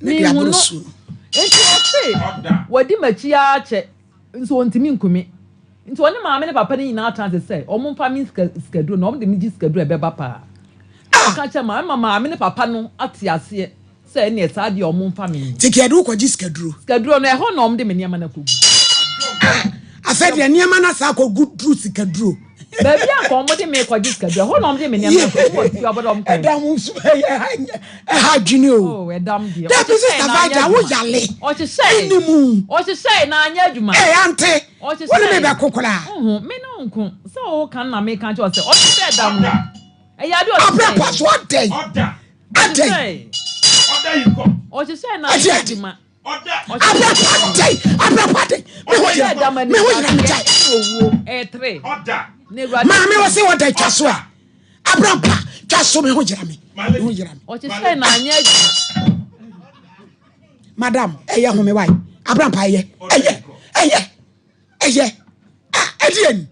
ne de mehu aboro no so. nti ɔse wadi makyi ara kyɛ nso ɔntumi nku me nti ɔne maame ne papa no nyinaa tena ase sɛ ɔmo mfa me sika sikaduro na ɔmo de me gye sikaduro a ɛbɛba paa ɔka kyerɛ maame ma maame ne papa no ate aseɛ Sɛ ɛneɛ saa deɛ ɔmo nfa me nyɛ. Tiki yɛde wo kɔgye sikaduro. Sikaduro no ɛhɔ na ɔmo de me nneɛma no akɔgu. Ah afei deɛ nneɛma no asan akɔgu duru sikaduro. Baabi a nka ɔmo de me kɔgye sikaduro ɛhɔ na ɔmo de me nneɛma no akɔgu wɔ fie ɔbɛdɛ ɔmo kwan. Ɛdam nso ɛyɛ ɛha adwene o. Oh ɛdam deɛ. Dabi Ɔhyehyɛe sista na anyɛ Vida wo adwuma. yale. Ɔhyehyɛe. Ɛni mu. Ɔhyehyɛe na anyɛ adwuma. Ee ante wo ne me Ɔhyehyɛe. bɛko koraa. Nhu me ne wo nko sɛ wo ka no na meka kyerɛ wo sɛ ɔhyehyɛɛ dam no. Ɛyɛ ade ɔhyehyɛe. Abrɛ pa so adɛn. Adɛn? Ɔhyehyɛɛ na anyɛ adwuma. Abrɛ pa adɛn? Abrɛ pa adɛn? Me ho yera me ho yera me gyae. Maame wɔ se ɔda twa so a. Abrɛ pa twa so me ho yera me. Me ho yera me. Ɔhyehyɛɛ na anyɛ adwuma. Madam, ɛyɛ home wae. Abrɛ pa ɛyɛ. Ɛyɛ. Ɛyɛ. Ɛyɛ. Ah, ɛdeɛ ni.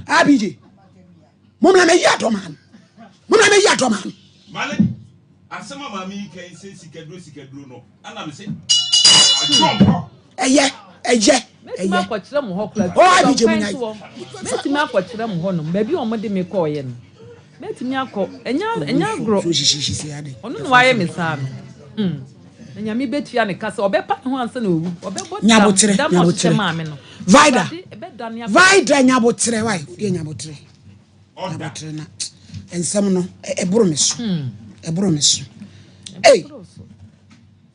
Abigye. Momna mɛyi adɔm ano. Momna mɛyi adɔm ano. Male, asɛm a maame yi kan sɛ sikaduro sikaduro no, ɛna me sɛ adɔnkɔ. Ɛyɛ, ɛyɛ, Mɛtumi ɛyɛ. akɔkyerɛ mo hɔ koraa. Oh, Abigye mu nya. Mɛtumi akɔkyerɛ mo hɔ nom, baabi a wɔde me kɔɔeɛ no. Mɛtumi akɔ. Ɛnyɛ ɛnyɛ agorɔ. Ɔno na wayɛ me saa no. Hmm. Na Nyame bɛtua ne ka sɛ ɔbɛpa ne ho ansa na owu. Ɔbɛbɔ dam, Nyabotrɛ, dam a ɔhyehyɛ nyabotrɛ. maa me no. Vida, Awurade ɛbɛdane akɔ. Vida nyabotrɛ, why? Wodeɛ nyabotrɛ. Nyabotrɛ na nsɛm no ɛboro me so. Ɛboro me so. Hey,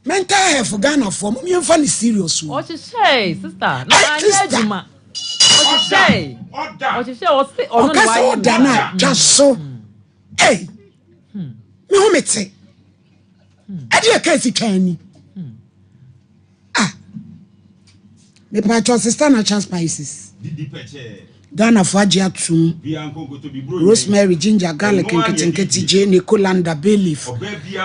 mental health Ghana foɔ mo yɛmfa ne serious o. Ɔhyehyɛe sister na anyɛ adwuma. Ɔhyehyɛe. Ɔhyehyɛe ɔse ɔno Ɔka na sɛ wayɛ ɔda no a twa so. Hey, me ho mete. Ɛde ɛka esi twɛn ani. Ah, mepatwɔ sister natural spices. Ghana fo agye atum. Rosemary, ginger, garlic, nketenkete, gyeene, colander, bay leaf,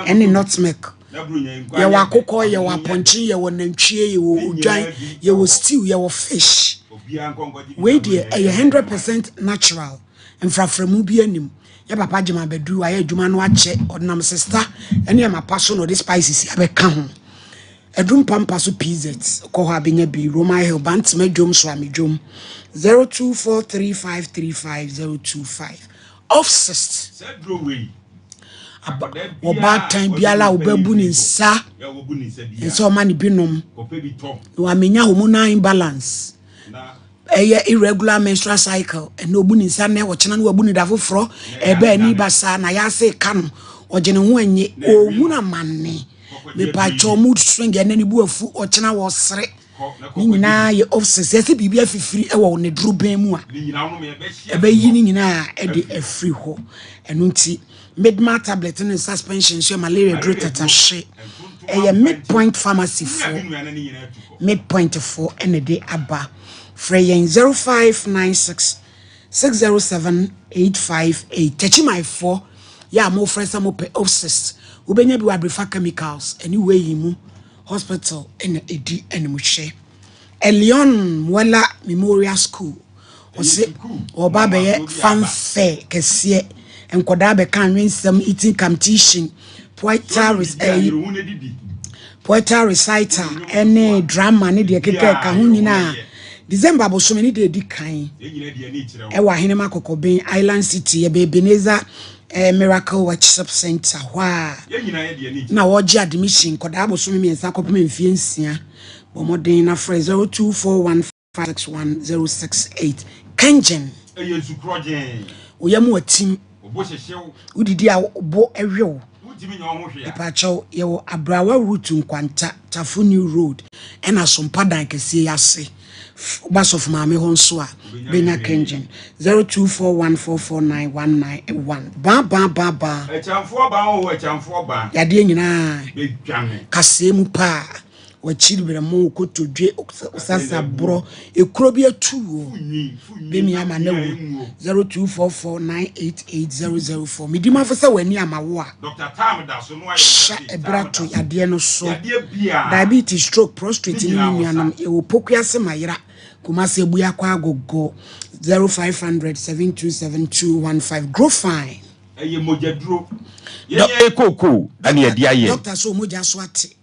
ɛne nutmeg. Yɛwɔ akokɔ, yɛwɔ apɔnkye, yɛwɔ nantwie, yɛwɔ odwan, yɛwɔ stew, yɛwɔ fish. Wei deɛ ɛyɛ 100% natural. Mfraframu bi anim. Yɛ papa Gyima Badu wayɛ adwuma no akyɛ, ɔnam sista ne amapa so na ɔde spices abɛka ho. Aduru mpampa so PZ kɔ hɔ abɛnya bi, Roma Hill, Bantama dwom, Soame dwom, 0243535025. Off sist. Ɔbaatan biara a wobɛbu ne nsa nsa ɔma ne binom na wamenya hormonal imbalance. Ɛyɛ irregular menstrual cycle, ɛnna obu ne nsa nnɛ, ɔkyena no wabu ne da foforɔ, ɛbɛ ani basaa na yɛase ka no, ɔgye ne ho anye, ɔhunu amanne. Mepakyɛw mood swing, ɛnɛ ne bu afu, ɔkyena wɔsere. Ne nyinaa yɛ offset, yɛsɛ biribi afifiri ɛwɔ ne dorobɛn mu a, ɛbɛyi ne nyinaa ɛde afiri hɔ. Ɛno nti, Midma tablet ne suspension nso yɛ malaria duro tatahwe. Ɛyɛ Midpoint Pharmacy foɔ. Midpoint foɔ ɛna de aba. Frɛ yɛn 0596 607 858. Takyiman foɔ yɛ a mofrɛ sɛ mopɛ Opsist. Wobɛnya bi wɔ Abrefa Chemicals ɛne Weiyi mu hospital ɛna ɛdi animhwɛ. Elion Muela Memorial School Ɔse ɔba abɛyɛ fanfare kɛseɛ. Nkɔdaa bɛka anwensɛm, eating competition, poetry, ɛyi, poetry recital ɛne drama ne deɛ keka ɛka ho nyinaa. December bosome ne deɛ ɛdi kan ɛwɔ Ahenema Kɔkɔben Island City yɛbɛ Ebenezer eh, Miracle Workshop Center hɔ a na wɔgye admission nkɔdaa bosome mmiɛnsa kɔpem mfie nsia. Bɔ mmɔden na frɛ 0241 561068 Kengen. Ɛyɛ nsu korɔgyee. Wo yam atim. Wo bo hyehye wo. Wodidi a wo bo we wo. Wontumi nyɛ wo ho hwee a. Mepakyɛw, yɛwɔ Abrawa Route Nkwanta, Tafo New Road, ɛna Sompa Dan kɛseɛ yi ase. Woba Sɔfo Maame hɔ nso a, bɛnya Kengyen. 0241449191. Baa baa baa baa. Akyamfoɔ baa oo akyamfoɔ baa. Yadeɛ nyinaa. Bɛdwane. Kaseɛ mu paa. Wakyiri berɛmo, kotodwe, sasaborɔ, ekuro bi atu o. Bɛmi ama na wu. 0244988004. Medi mafo sɛ w'ani ama wo a. Hyɛ ɛberɛ ato yadeɛ no so. Diabetes, stroke, prostate ne ne nuanom. Yɛwɔ Pokuase Mayera, Kumasi Abuakwa Agogo. 0500 727 215. Grow fine. Ɛyɛ mogyaduro. Yɛyɛ kookoo ɛna yɛde ayɛ. Doctor sɛ omogya so ate.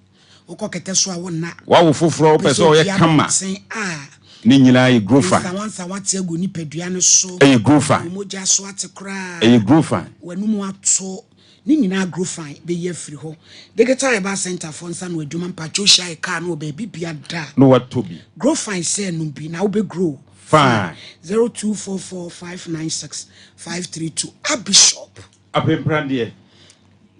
Wokɔ kɛtɛ so a wonna. Wawo foforɔ wopɛ sɛ ɔyɛ kama. Ne nyinaa yɛ grofa. Nsawansawa te agu nipadua no so. Ɛyɛ grofa. Wo mogya so ate koraa. Ɛyɛ grofa. W'anum ato. Ne nyinaa grofan bɛyi afiri hɔ. Digital Herbal Center foɔ nsa no adwuma mpakyɛw hyia yɛ kaa no wɔ baabi bia da. Na watɔ bi. Grofan sɛ nom bi na wobɛ grow fine. 0244 596 532 Abishop. Apempran deɛ.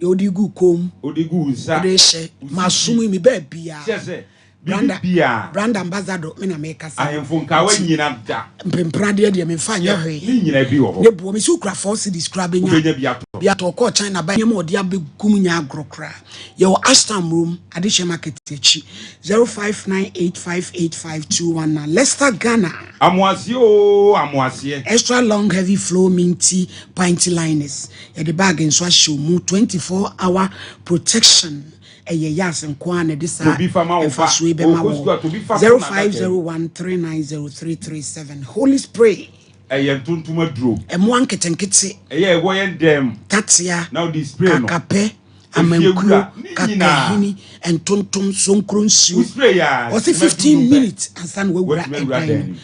Deɛ wode gu kɔn mu. Wode gu wo nsa. Wode hyɛ m'asom yi me baabiara. Kyerɛ sɛ, biribi biara. Brand ambassador me na mekasa. Ahemfo nkawa nyina da. Mpempran deɛ deɛ memfa nyɛ hwee. Ne nyina bi wɔ hɔ. Ne boɔ me sɛ wokura 4 cedis koraa bɛnya. Wobɛnya bi atɔ. Bi atɔ ɔkɔɔ China ba nneɛma ɔde abɛgu mu nyɛ agorɔ koraa. Yɛwɔ Ashtown Murom, Adehyeɛ Market akyi. 0598585219 Leicester Ghana. Amoaseɛ oo amoaseɛ. Extra long heavy flow minty panty liners yɛde bag nso ahyɛ mu 24 hour protection ɛyɛ yas nko ara na ɛde saa Tobi fa ma wo ba. mfasoɔ yi bɛma Ɔkɔ wɔ sukuu a, tobi fa to n'adaka mu. 0501390337 Holy spray. Ɛyɛ ntontom aduro. Ɛmoa nketenkete. Ɛyɛ ɛwɔ yɛn dan mu. Tatea, Na wode spray no. kakapɛ, Efie amankuo, wura, ne nyinaa. kakahini, ntontom, sonkoro nsuo. Wo spray a, Ɔse sima 15 dunum pɛ. minutes ansa na wawura Watumi awura ɛdan dan no no mu.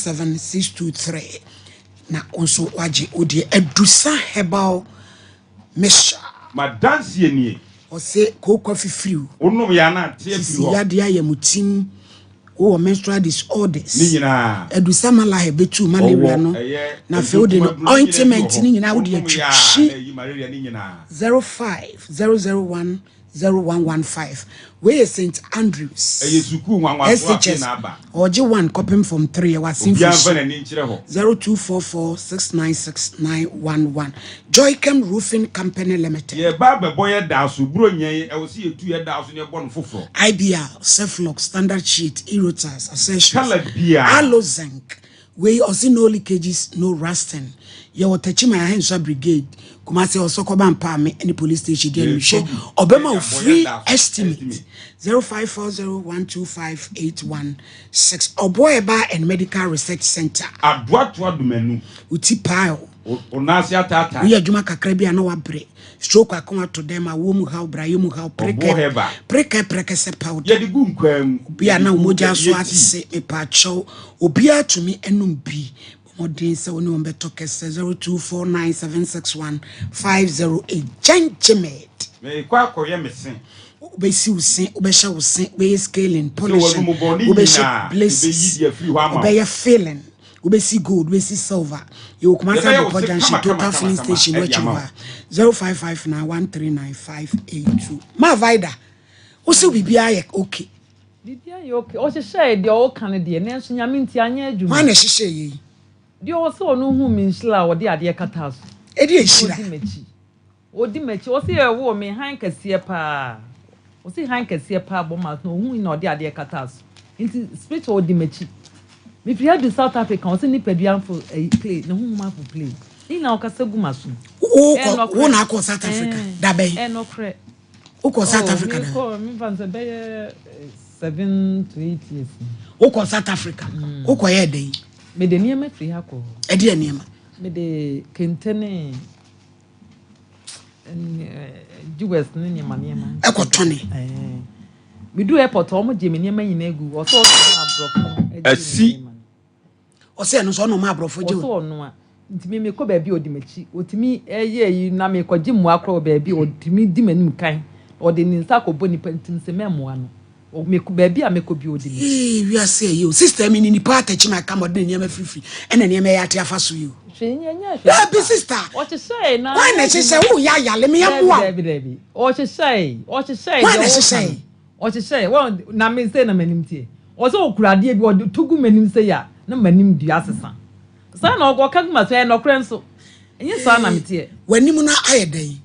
0322037623 na wo nso wagye wo deɛ Adusa Herbal Mixture. M'adanseɛ nie. Ɔse kooko afifiriw. Wonom yɛ anaa te afiri Sisi hɔ. yadeɛ ayɛ mo tim. Wowɔ menstrual disorders. Ne nyinaa. Adusa malaria bɛtu malaria Ɔwɔ no. ɛyɛ Na afei wode no ntontom aduro ne nyinaa bi wɔ ointment hɔ. ne nyinaa wode Wonom yɛ a atwitwi. na ayi malaria ne nyinaa. 05 001 0115 Wei yɛ St Andrews Ɛyɛ sukuu nwanwasoɔ afei SHS na aba. Ɔgye 1 kɔpem fam 3 ɛwɔ Obiara Asenfo mfa su n'ani nkyerɛ hɔ. 0244 696 911 Joychem Roofing Company Limited. Yɛreba abɛbɔ yɛ daa so. Buronya yi, ɛwɔ sɛ yɛtu yɛ daa so na yɛbɔ no foforɔ. IBR, Ceflox, Standard Sheet, Erotas, Accessories, Colour biara. Aloe-Zinc, Wei ɔse no leakages no rusting yɛwɔ Techiman Ahensua Brigade Kumasi Ɔsɔkɔba Mpaame ne police station di anim hwɛ ɔbɛma wo free estimate 0540125816 Ɔboa Herbal and Medical Research Center. Adoatoa Domanu. Wo ti pae o. Wo nan ase ataatae. Woyɛ adwuma kakra bi a na wabrɛ. Stroke ako ato dɛm, awoɔ mu haw, brayɛ mu haw, Ɔboɔ prekɛ, herbal. prekɛ prɛkɛsɛ powder. Yɛde gu nkwan mu. Obi a Yɛde na wo gu mogya yɛde so yɛ tea. ate, mepaakyɛw, obiara tumi nom bi. Bɔ mmɔden sɛ wo ne wɔn bɛtɔ kɛsɛ 0249761508. Gentlemed. Merekɔ akɔyɛ me se. Wobɛsi wo se, wobɛhyɛ wo se, wobɛyɛ scaling, Sɛ polishing, w'anum bɔ ne wobɛhyɛ nyinaa, yɛbɛyi braces, de afiri hɔ ama wo. wobɛyɛ filling. Wobɛsi gold, wobɛsi silver. Yɛwɔ Kumasi Yɛbɛyɛ wo Abrepɔ se Junction, kama kama Total kama Filling kama Station no de akyiri ama hɔ wo. a, 0559139582. Ma Vida, wo se biribiara yɛ okay. Biribiara yɛ okay. Ɔhyehyɛɛ deɛ ɔka no deɛ, nanso Nyame nti anyɛ adwuma. Hwan na ɛhyehyɛɛ yei? Deɛ ɔsɛ ɔno huu me nhyira a ɔde adeɛ kataa so. Ɛdeɛ nhyira? Ɔdi m'akyi. Ɔdi m'akyi. Ɔse yɛwoo me hann kɛseɛ paa. Ɔse hann kɛseɛ paa bɔ m'aso na ɔhui na ɔde adeɛ kataa so. Nti spiritual ɔdi m'akyi. Mefiri ha du South Africa ɔse nipadua afo ɛyi play ne honhom afo play. Ne nyinaa ɔkasa gu m'asom. Wokɔ wo na akɔ South Africa da bɛn? Ɛnokorɛ. Wokɔ South Africa da bɛn? Mekɔ memfa no sɛ bɛyɛ 7 to 8 years ni. Wokɔ South Africa wokɔ yɛɛ dɛn? Mede nneɛma firi ha kɔ hɔ. Ɛdeɛ nneɛma? Mede kente ne jewels ne nneɛma nneɛma. Ɛkɔ tɔne. Medu airport wɔn gye me nneɛma nyinaa gu ɔsɛ ɔsɛ ɔno aborɔfo gye me Asi. nneɛma no. Ɔsɛ ɛno nso ɔno ɔma aborɔfo gye Ɔsɛ ɔno a nti me mekɔ baabi a ɔdi m'akyi ɔtumi ɛyɛ yi na mekɔgye mmoa koraa wɔ baabi a ɔtumi di m'anim kan ɔde ne nsa akɔbɔ nipa nti sɛ mɛmmoa no mekɔ baabi a mekɔ bi ɔdi m'akyi. Ee wiase ɛyɛ o sister mi ni nipa atɛkyi ma kama ɔde ne nneɛma firifiri ɛna nneɛma ɛyɛ ate afa so yi o. Hwee nyɛ nyɛ hwee. Dabi sister. Ɔhyehyɛe na. Wọn na ɛhyehyɛ wo yɛ ayale mi ɛmoa. Dabi dabi dabi ɔhyehyɛe ɔhyehyɛe Wọn na ɛhyehyɛe. Ɔhyehyɛɛ, wɔn, na me sei na m'anim teɛ. Ɔsɛ ɔkura adeɛ bi, ɔde to gu m'anim sei a, na m'anim dua asesa. Saa na ɔka gu m'aso, ɛyɛ nɔkorɛ nso. Ɛnyɛ saa na meteɛ. W'anim no ayɛ dɛn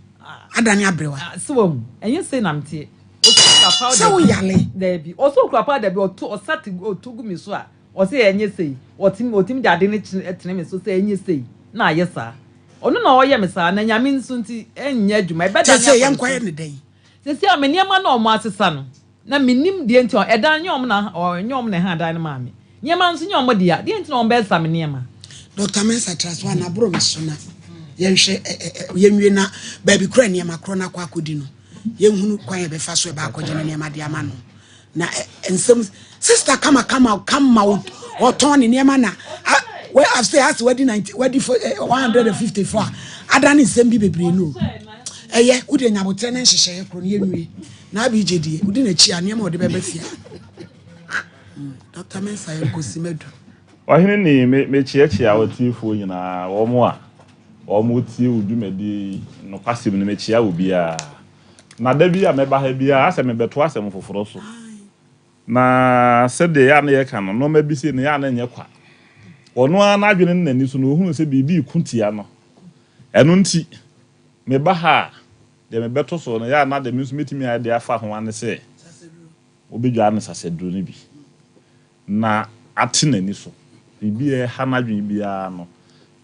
adane aberewa? So wahu? Ɛnyɛ sei na meteɛ. Ɔsɛ ɔkura powder Sɛ bi. woyare? Daabi. Ɔsɛ ɔkura powder bi, ɔto, ɔsa te, ɔto gu me so a, ɔsɛ ɛnyɛ sei. Ɔtumi, ɔtumi de ade no kyene, tene me so sɛ ɛnyɛ sei, na ayɛ saa. Ɔno na ɔyɛ me saa, na Nyame nso nti, ɛnyɛ adwuma. Ɛbɛdane Seesei akɔ ne yɛnkɔyɛ so. no dɛn? Seesei a me nneɛma no a wɔasesa no, na minnim deɛ nti a ɛdan nyɛ wɔn na ɛnyɛ wɔn na ɛha dan no maa me. Nneɛma nso nyɛ wɔn dea. Deɛ nti na wɔbɛsesa me nneɛma? Doctor Mensah tra so ana boro me so na yɛnhwɛ ɛ ɛ ɛ yɛnwie na baabi koro a nneɛma korɔ no akɔ akɔdi no yɛnhunu kwan a yɛbɛfa so ɛbɛ akɔgye ne nneɛma de ama no. Na nsɛm sister kama kama kama ɔtɔn ne nneɛma na wɛ afei ase wadi 90 wadi 154 a ada ne nsɛm bi bebree no ɛyɛ wode nyabotrɛ ne nhyehyɛeɛ korɔ no yɛnwie na abigye deɛ wodi n'akyi a nneɛma ɔde bɛba fie Dr. Mensah yɛnkɔsi madu. Ɔhene ni, me mekyeakyea w'atiefoɔ nyinaa, wɔn a wɔtie wo dwumadie yi, nokwasɛm ni, mekyea obiara. Na da bi a mɛba ha biara, asɛ mebɛto asɛm foforɔ so. Na sɛdeɛ ɛyɛ a na yɛka no, nnoɔma bi sei no, ɛyɛ a na ɛnyɛ kwa. Ɔno ara n'adwene ne n'ani so no, ɔhunu sɛ biribi reko tia no. Ɛno nti, meba ha a, deɛ mebɛto so no, ɛyɛ a na deɛ me nso mɛtumi ayɛ de afa ho ara ne sɛ, wobɛdwaa no sasaduro no bi. na ate n'ani so. Biribi a ɛha n'adwene biara no,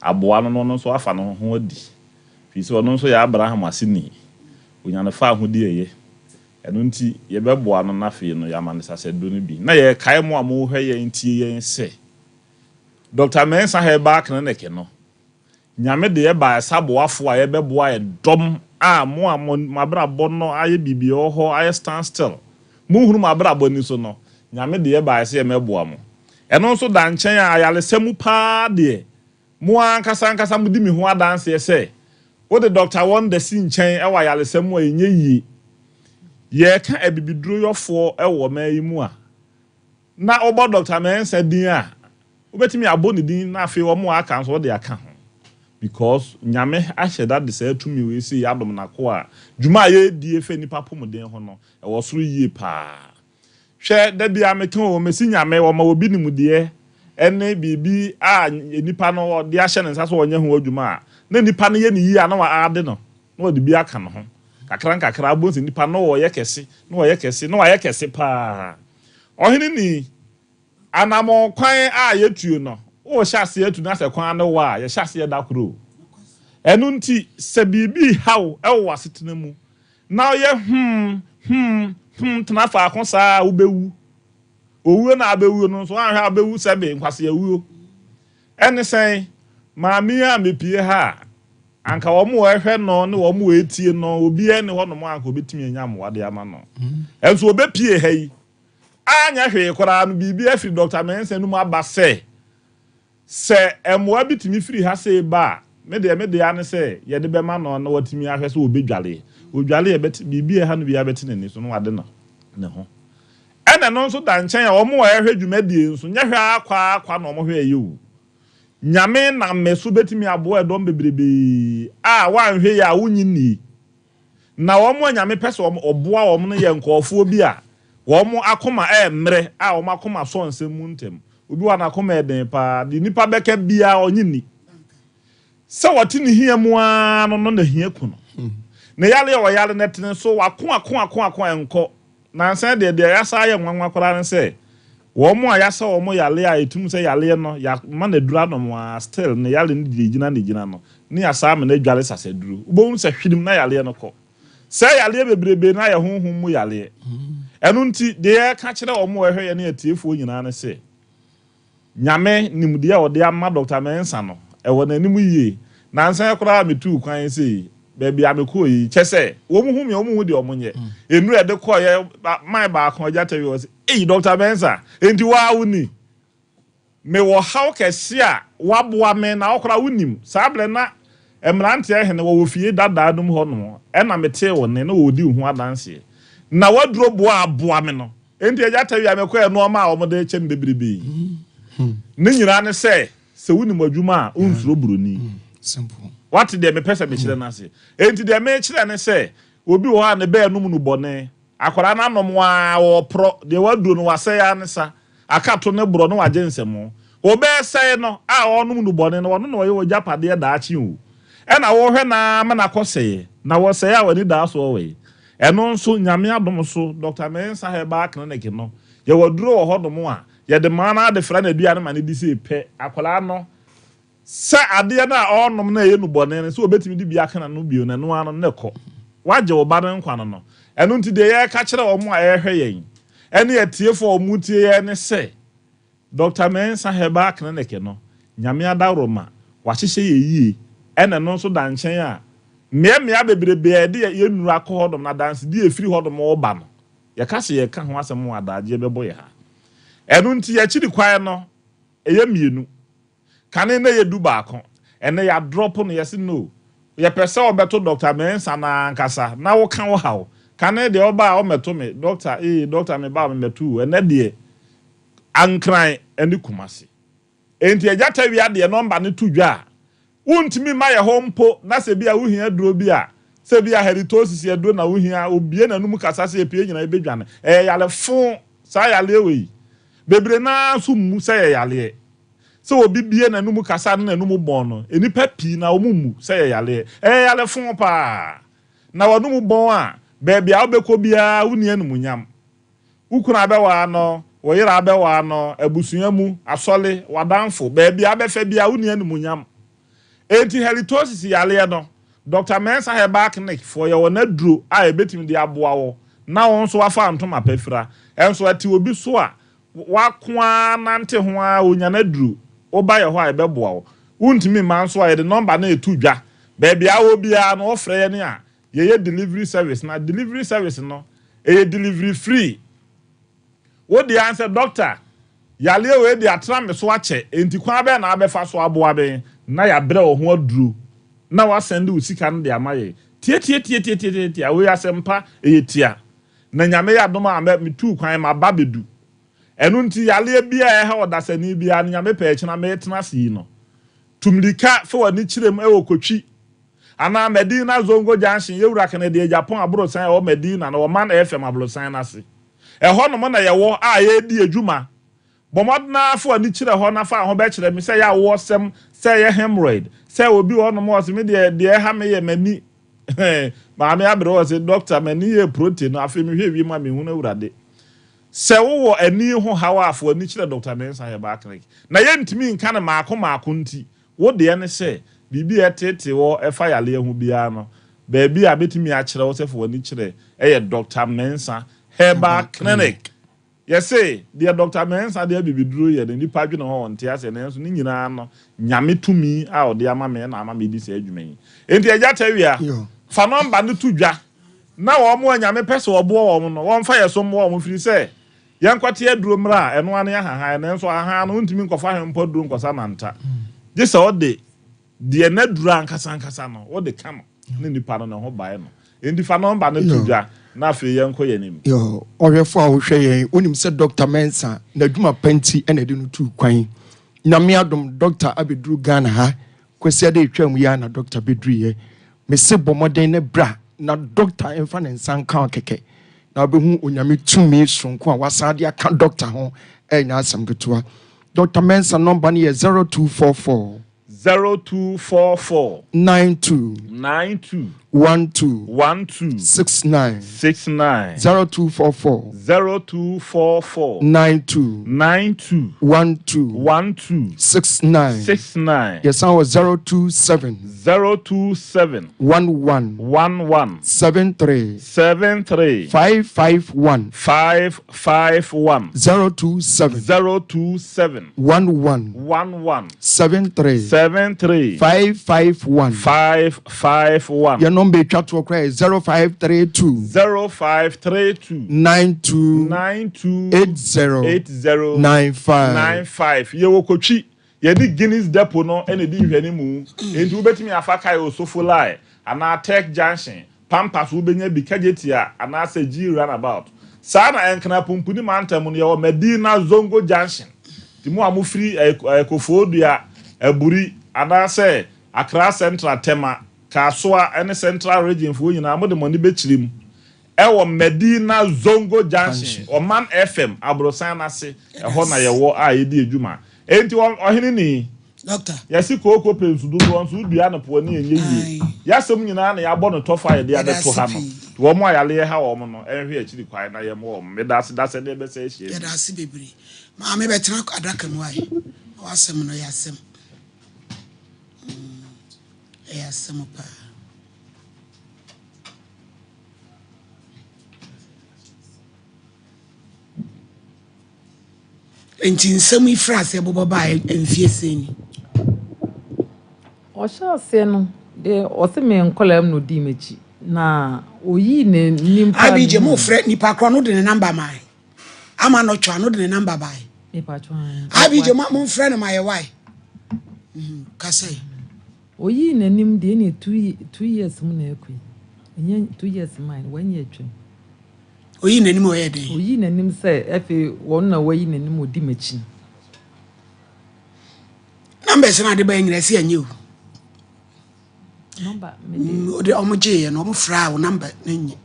aboa no na ɔno nso afa ne ho adi, ɛfiri sɛ ɔno nso yɛ Abraham aseni. Ɔnya no faahodi a ɛyɛ. Ɛno nti, yɛbɛboa no na afei no, yɛama no sasɛduro no bi. Na yɛrekae mo a mohwɛ yɛn tie yɛn sɛ, Dɔkta Mensah Herbal Clinic no, Nyame de yɛ bae sɛ aboafo a yɛbɛboa ɛdɔm a mo a mo abrabɔ no ayɛ biribi ɛwɔ hɔ ayɛ stand still, monhunu mo abrabɔ ani so no, Nyame de yɛ bae sɛ yɛmɛboa mo. Ɛno nso da nkyɛn a ayaresa mu paa deɛ, mo ara ankasa ankasa modi me ho adanseɛ sɛ, wode Doctor Wonder si nkyɛn wɔ ayaresa mu a ɛnyɛ yie. Yɛreka abibiduroyɔfoɔ wɔ ɔman yi mu a, na wobɔ Doctor Mensah din a, wobɛtumi abɔ ne din na afei wɔn a aka nso wode aka ho because Nyame ahyɛ da de saa tumi wei sei adom n'akoa a, dwuma a yɛredie fa nnipa apomuden ho no, ɛwɔ soro yie paa. Hwɛ, da biara meka o, mese Nyame ɔma obi nimdeɛ ne biribi a nipa no ɔde ahyɛ ne nsa sɛ ɔnyɛ ho adwuma a, na nipa no yɛ no yie a na wa-add no, na ɔde bi aka ne ho kakra nkakra, wobɛhu sɛ nipa no ɔyɛ kɛse, na ɔyɛ kɛse, na wayɛ kɛse paa. Ɔhene ni, anammɔn kwan a yɛtuo no, worehyɛ aseɛ atu na sɛ kwan no wa a, yɛhyɛ aseɛ da koro o. Ɛno nti, sɛ biribi reha wo wɔ w'asetena mu na woyɛ hmm, hmm, hmm tena faako saa a, wobɛwu. Owuo no a wobɛwuo no nso, woanhwɛ a wobɛwu sɛbe nkwaseawuo. Ɛne sɛn? Maame yi a mepue ha a, anka wɔn a wɔhwɛ no ne wɔn a wɔtie no, obiara nni hɔnom a anka obetumi anya mmoa de ama no. Nso obepue ha yi, anyɛ hwee koraa no, biribi afiri Dɔkta Mensah anom aba sɛ, sɛ mmoa bi tumi firi ha sei ba a, me deɛ, me dea ne sɛ yɛde bɛma no na watumi ahwɛ sɛ obedwale. Odwale a, ɛbɛte, biribi a ɛha no biara bɛte n'ani so na wade no ne ho. Ɛna ɛno nso da nkyɛn a, wɔn a wɔhwɛ dwumadie nso, nyɛ hwɛ ara kwa ara kwa na wɔhwɛ ɛyɛ o. Nyame nam me so bɛtumi aboa ɛdɔm bebrebee a woanhwɛ yie a wonnye nnie. Na wɔn a Nyame pɛ sɛ ɔboa wɔn no yɛ nkurɔfoɔ bi a wɔn akoma ɛyɛ mmerɛ a wɔn akoma sɔ nsɛm mu ntɛm. Obi wɔ hɔ a n'akoma yɛ den paa, deɛ nipa bɛka biara ɔnnye nni. Sɛ ɔte ne hia mu ara no no na hia ku no. Ne yare a ɔyare no ɛtene so, wako ako ako ako a ɛnkɔ. Nansa yi deɛ, deɛ yɛasan ayɛ nwanwa koraa ne sɛ, wɔn a yɛasa wɔn yareɛ a ɛtum sɛ yareɛ no yɛama no aduro anom a still ne yareɛ no deɛ ɛgyina na ɛgyina no, ne yɛasan ama no adware sasaduro. Wobɛhunu sɛ hwenem na yareɛ no kɔ. Saa yareɛ bebrebe no ayɛ honhom mu yareɛ. Ɛno nti, deɛ yɛreka kyerɛ wɔn a wɔhwɛ yɛn ne atiefoɔ nyinaa ne sɛ, Nyame nimdeɛ a ɔde ama Dɔkta Mensah no, ɛwɔ n'anim yie. Nansa yi koraa a metuu kwan sei, baabi a mekɔɔ yi, kyɛ sɛ, wɔn hu me a, wɔn nhu deɛ wɔn nyɛ. Nnuru a ɛde kɔeɛ, man baako, Agya Tawia, ɔse, Ei, Dɔkta Mensah, enti wo ara wo ni? Mewɔ haw kɛse a woaboa me, na wo koraa wonim. Saa berɛ na mmeranteɛ hene wɔwɔ fie dadaa no mu hɔnom, ɛna metee wo nne na wɔredi wo ho adanseɛ. Na w'aduro boa a aboa me no, Enti Agya Tawia mekɔɛ nnoɔma a wɔde rekyɛ me bebrebe yi. Ne nyinaa ne sɛ, sɛ wonim adwuma a, wonsuro buroni. Woate deɛ mepɛ sɛ mekyerɛ no ase? Enti deɛ merekyerɛ ne sɛ, obi wɔ hɔ a ne bɛɛ nom nnubɔne. Akwadaa no anom ara, ɔreporɔ. Deɛ waduro no, wasɛe ara ne sa. Aka to ne borɔ na wagye nsɛmo. Wobɛsɛe no a ɔrenom nnubɔne no, ɔno na ɔyɛ w'agyapadeɛ daakye o. Ɛna wohwɛ no ara ma no akɔsɛeɛ. Na wɔsɛe a w'ani da soɔ wei. Ɛno nso, Nyame adom so, Doctor Mensah Herbal Clinic no, yɛwɔ aduro wɔ hɔnom a, yɛde ma no ara de fra n'aduane ma no di sei pɛ, akwadaa no, Sɛ adeɛ no a ɔrenom no a ɛyɛ nnubɔne no, sɛ ɔbɛtumi de bi aka n'ano bio no, ɛno ara no, na ɛkɔ. Woagye wo ba no nkwa no no. Ɛno nti deɛ yɛreka kyerɛ wɔn a ɛrehwɛ yɛn ne atiefoɔ a wɔretie yɛn ne sɛ, Dɔkta Mensah Herbal Clinic no, Nyame adaworoma, wɔahyehyɛ yɛn yie, ɛna ɛno nso da nkyɛn a, mmeammea bebrebe a yɛde yɛn nnuro akɔ hɔnom no, adansedie a ɛfiri hɔnom reba no, yɛka sɛ yɛreka ho asɛm a, adagyeɛ bɛbɔ yɛn ha. Ɛno nti yɛakyiri kwan no, ɛyɛ mmienu. Kane na ɛyɛ dubaako, ɛnɛ yɛadrɔpo no, yɛse no, yɛpɛ sɛ wɔbɛto Doctor Mensah no ara ankasa na woka wo haw. Kane deɛ woba a wɔmmɛto me, Doctor ee, Doctor meba a memmɛto o, ɛnɛ deɛ Ankran ne Kumasi. Enti Agya Tawia deɛ nɔmba no to dwa a, wontumi mma yɛ hɔ mpo na sɛ bi a wohia aduro bi a, sɛ bi a halitosis aduro na wohia a, obue n'anum kasa sɛ yɛpue nyinaa yɛbɛdwane. Ɛyɛ yare fo, saa yareɛ wei. Bebree no ara nso mmu sɛ ɛyɛ yareɛ. Sɛ obi bue n'anom kasa na n'anom bɔn no, nnipa pii na wɔmmu sɛ ɛyɛ yareɛ. Ɛyɛ yare fõ paa. Na w'anom bɔn a, baabi a wobɛkɔ biara wonni animuonyam. Wo kunu abɛwaa no, wo yere abɛwaa no, abusua mu, asɔre, w'adamfo, baabi a wobɛfa biara wonni animuonyam. Enti halitosis yareɛ no, Dɔkta Mensah Herbal Clinic foɔ yɛwɔ n'aduro a ɛbɛtumi de aboa wo na wo nso woafa ntoma pa afira. Ɛnso ɛte obi so a, Wako ara nante ho ara onya no aduru. Woba yɛ hɔ a yɛbɛboa wo. Wontumi mma nso a yɛde nɔmba no reto dwa. Baabi a wowɔ biara no wofrɛ yɛn a yɛyɛ delivery service na delivery service no ɛyɛ delivery free. Wo deɛ ara ne sɛ doctor yareɛ wei deɛ atena me so akyɛ enti kwan bɛn na wobɛfa so aboa me na yɛabrɛ wo ho aduro na woasɛnde wo sika no de ama yɛn. Tiatiatiatiatiatia wei asɛmpa ɛyɛ tia. Na Nyame yɛ adom a mɛ metuu kwan maba bɛdu. Ɛno nti yareɛ biara a ɛha ɔdasani biara no Nyame pɛ ɛkyena metena ase yi no tu mirika fa w'ani kyerɛ mu ɛwɔ Kotwi anaa Madina Zongo Junction Yɛwura Kennedy Agyapong aborosan a ɛwɔ Madina no Ɔman FM aborosan no ase. Ɛhɔ nom na yɛwɔ a yɛredi adwuma. Bɔ mmɔden ara fa w'ani kyerɛ hɔ na fa ho bɛkyerɛ me sɛ ɛyɛ awoɔsɛm, sɛ ɛyɛ hemorrhoid, sɛ obi wɔ hɔnom a ɔse me deɛ deɛ ɛha me yɛ m'ani Maame aberewa ɔse doctor m'ani yɛ protein no afei mehwɛ wiem a menhunu Awurade. Sɛ wowɔ ani ho haw a fa w'ani kyerɛ Doctor Mensah Herbal Clinic. Na yɛntumi nka no maako maako nti wo deɛ ne sɛ biribi a ɛteetee wɔ ɛfa yareɛ ho biara no baabi a mɛtumi akyerɛ wo sɛ fa w'ani kyerɛ yɛ Doctor Mensah Herbal Clinic. Yɛse, deɛ Dɔkta Mensah de abibiduro yɛ no, nnipa dwene ho a wɔnte aseɛ, nanso ne nyinaa no, Nyame tumi a ɔde ama me na ama medi saa adwuma yi. Enti Agya Tawia, fa nɔmba no to dwa na wɔn a Nyame pɛ sɛ ɔboa wɔn no, wɔmfa yɛn so mmoa wɔn, firi sɛ, yɛnkɔte aduro mmra a, ɛno ara ne ahahan, nanso ahahan no, wontumi nkɔfa hwempɔ aduro nkɔsa nanta, gye sɛ wode Deɛ n'aduro ankasa ankasa no, wode ka no ne nipa no ne ho bae no. Enti fa nɔmba no to dwa na afei yɛnkɔ yɛn anim. Yoo, ɔhwɛfo a wohwɛ yɛn, wonim sɛ Dɔkta Mensah n'adwuma pa nti na ɛde no tuu kwan. Nyame adom, Dɔkta abɛduru Ghana ha. Kwasiada a ɛtwaam yi ara na Dɔkta bɛduruiɛ. Mese bɔ mmɔden na bra na Dɔkta mfa ne nsa nka wo kɛkɛ na wobɛhu Onyame tumi soronko a wasan de aka Dɔkta ho, ɛnyɛ asɛm ketewa. Dɔkta Mensah nɔmba no yɛ 0244. 0244. 92. 92. 12. 12. 69. 69. 0244. 0244. 92. 92. 12. 12. 69. 69. Yɛsan wɔ 027. 027. 11. 11. 73. 73. 551. 551. 027. 027. 11. 11. 73. 73. 551. 551. Yɛn nɔmba etwa toɔ koraa yɛ 0532. 0532. 92. 92. 80. 80. 95. 95. Yɛwɔ Kotwi. Yɛne Guinness Depot no na edi nhwɛanimu, enti wobɛtumi afa Kae Osofo Line anaa Turk Junction, Pampas wobɛnya bi, Kejetia anaasɛ G Runabout. Saa na Nkran Pumpuni mantam no yɛwɔ Medina Zongo Junction. Nti mo a mofiri Kofoɔdua, Aburi anaasɛ Accra Central, Tema, Kasoa ne Central Region foɔ nyinaa mode mo ani bɛkyerɛ mu. Ɛwɔ Medina Zongo Junction, Ɔman FM aborosan no ase, ɛhɔ na yɛwɔ a yɛdi adwuma. Enti ɔhene ni, yɛse kooko pɛ nsu dodoɔ nso wodua no po ani ɛnyɛ yie. Y'asɛm nyinaa na yɛabɔ no tɔfo a yɛde abɛto ha no. Nti wɔn a yareɛ ha wɔn no nhwɛ akyiri kwan na yɛmmoa wɔn. Medaase da sɛ deɛ bɛsɛ ahyia bio. Yɛdaase bebree. Maame bɛtena adaka mu ae. Na w'asɛm no ɛyɛ asɛm. Mm, ɛyɛ asɛm paa. Enti nsɛm yi firi aseɛ bobɔ baeɛ mfie sɛn ni? Ɔhyɛ aseɛ no deɛ ɔse me nkɔlaa mu na ɔdii m'akyi na ɔyii n'anim paa Abigye mo frɛ nipa korɔ no de ne namba mae ama no twa no de ne namba bae Abigye mo mfrɛ no ma yɛ wae kasa yi. Oyii n'anim deɛ ɛneɛ two years mu na ɛkɔ yi ɛnyɛ 2 years mine one year atwam. Oyii n'anim ɔyɛɛ dɛn? Oyii n'anim sɛ afei wɔn na wayi n'anim ɔdi m'akyi. Numbers no ade bɛyɛ nyina ɛsɛ ɛnyɛ o. Number me de. Ɔde ɔmo gyeeɛ no ɔmo frɛ a wo number no nyɛ.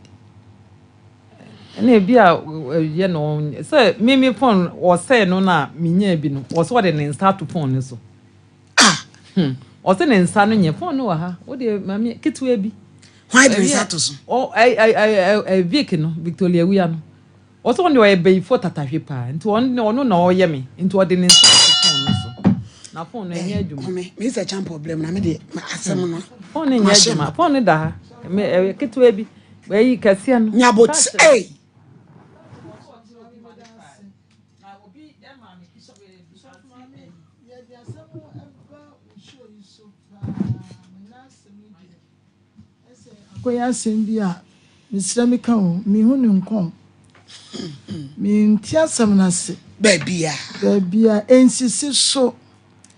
Ɛna ebi a ɛyɛ no sɛ me me phone ɔsɛe no na menyaa bi no ɔsɛ ɔde ne nsa ato phone no so. Ah! Hmm. Ɔse ne nsa no nyɛ. Phone no wɔ ha. Wo deɛ maame ketewa bi. Hwan de ne nsa to so? Ɔ ɛ ɛ ɛ ɛ Vic no, Victoria Awia no. Ɔse ɔno deɛ ɔyɛ bayifoɔ tatahwe paa. Nti ɔno ɔno na ɔyɛ me. Nti ɔde ne nsa ato phone no so. Na phone no ɛnyɛ adwuma. Home, me sɛ champ problem na me deɛ ma asɛm no. Phone no nyɛ adwuma. Phone no da ha. Me ɛ ketewa bi. Ɛyi kɛseɛ no. Nyabot, ei! Sɔfo Maame, yɛde asɛm ba wo show yi so paa, me n'asɛm yi deɛ, ɛsɛ akɔyɛ asɛm bi a, mesrɛ meka o, mehu no nkɔn. Mente asɛm no ase. Baabia. Baabia, ɛnsisi so.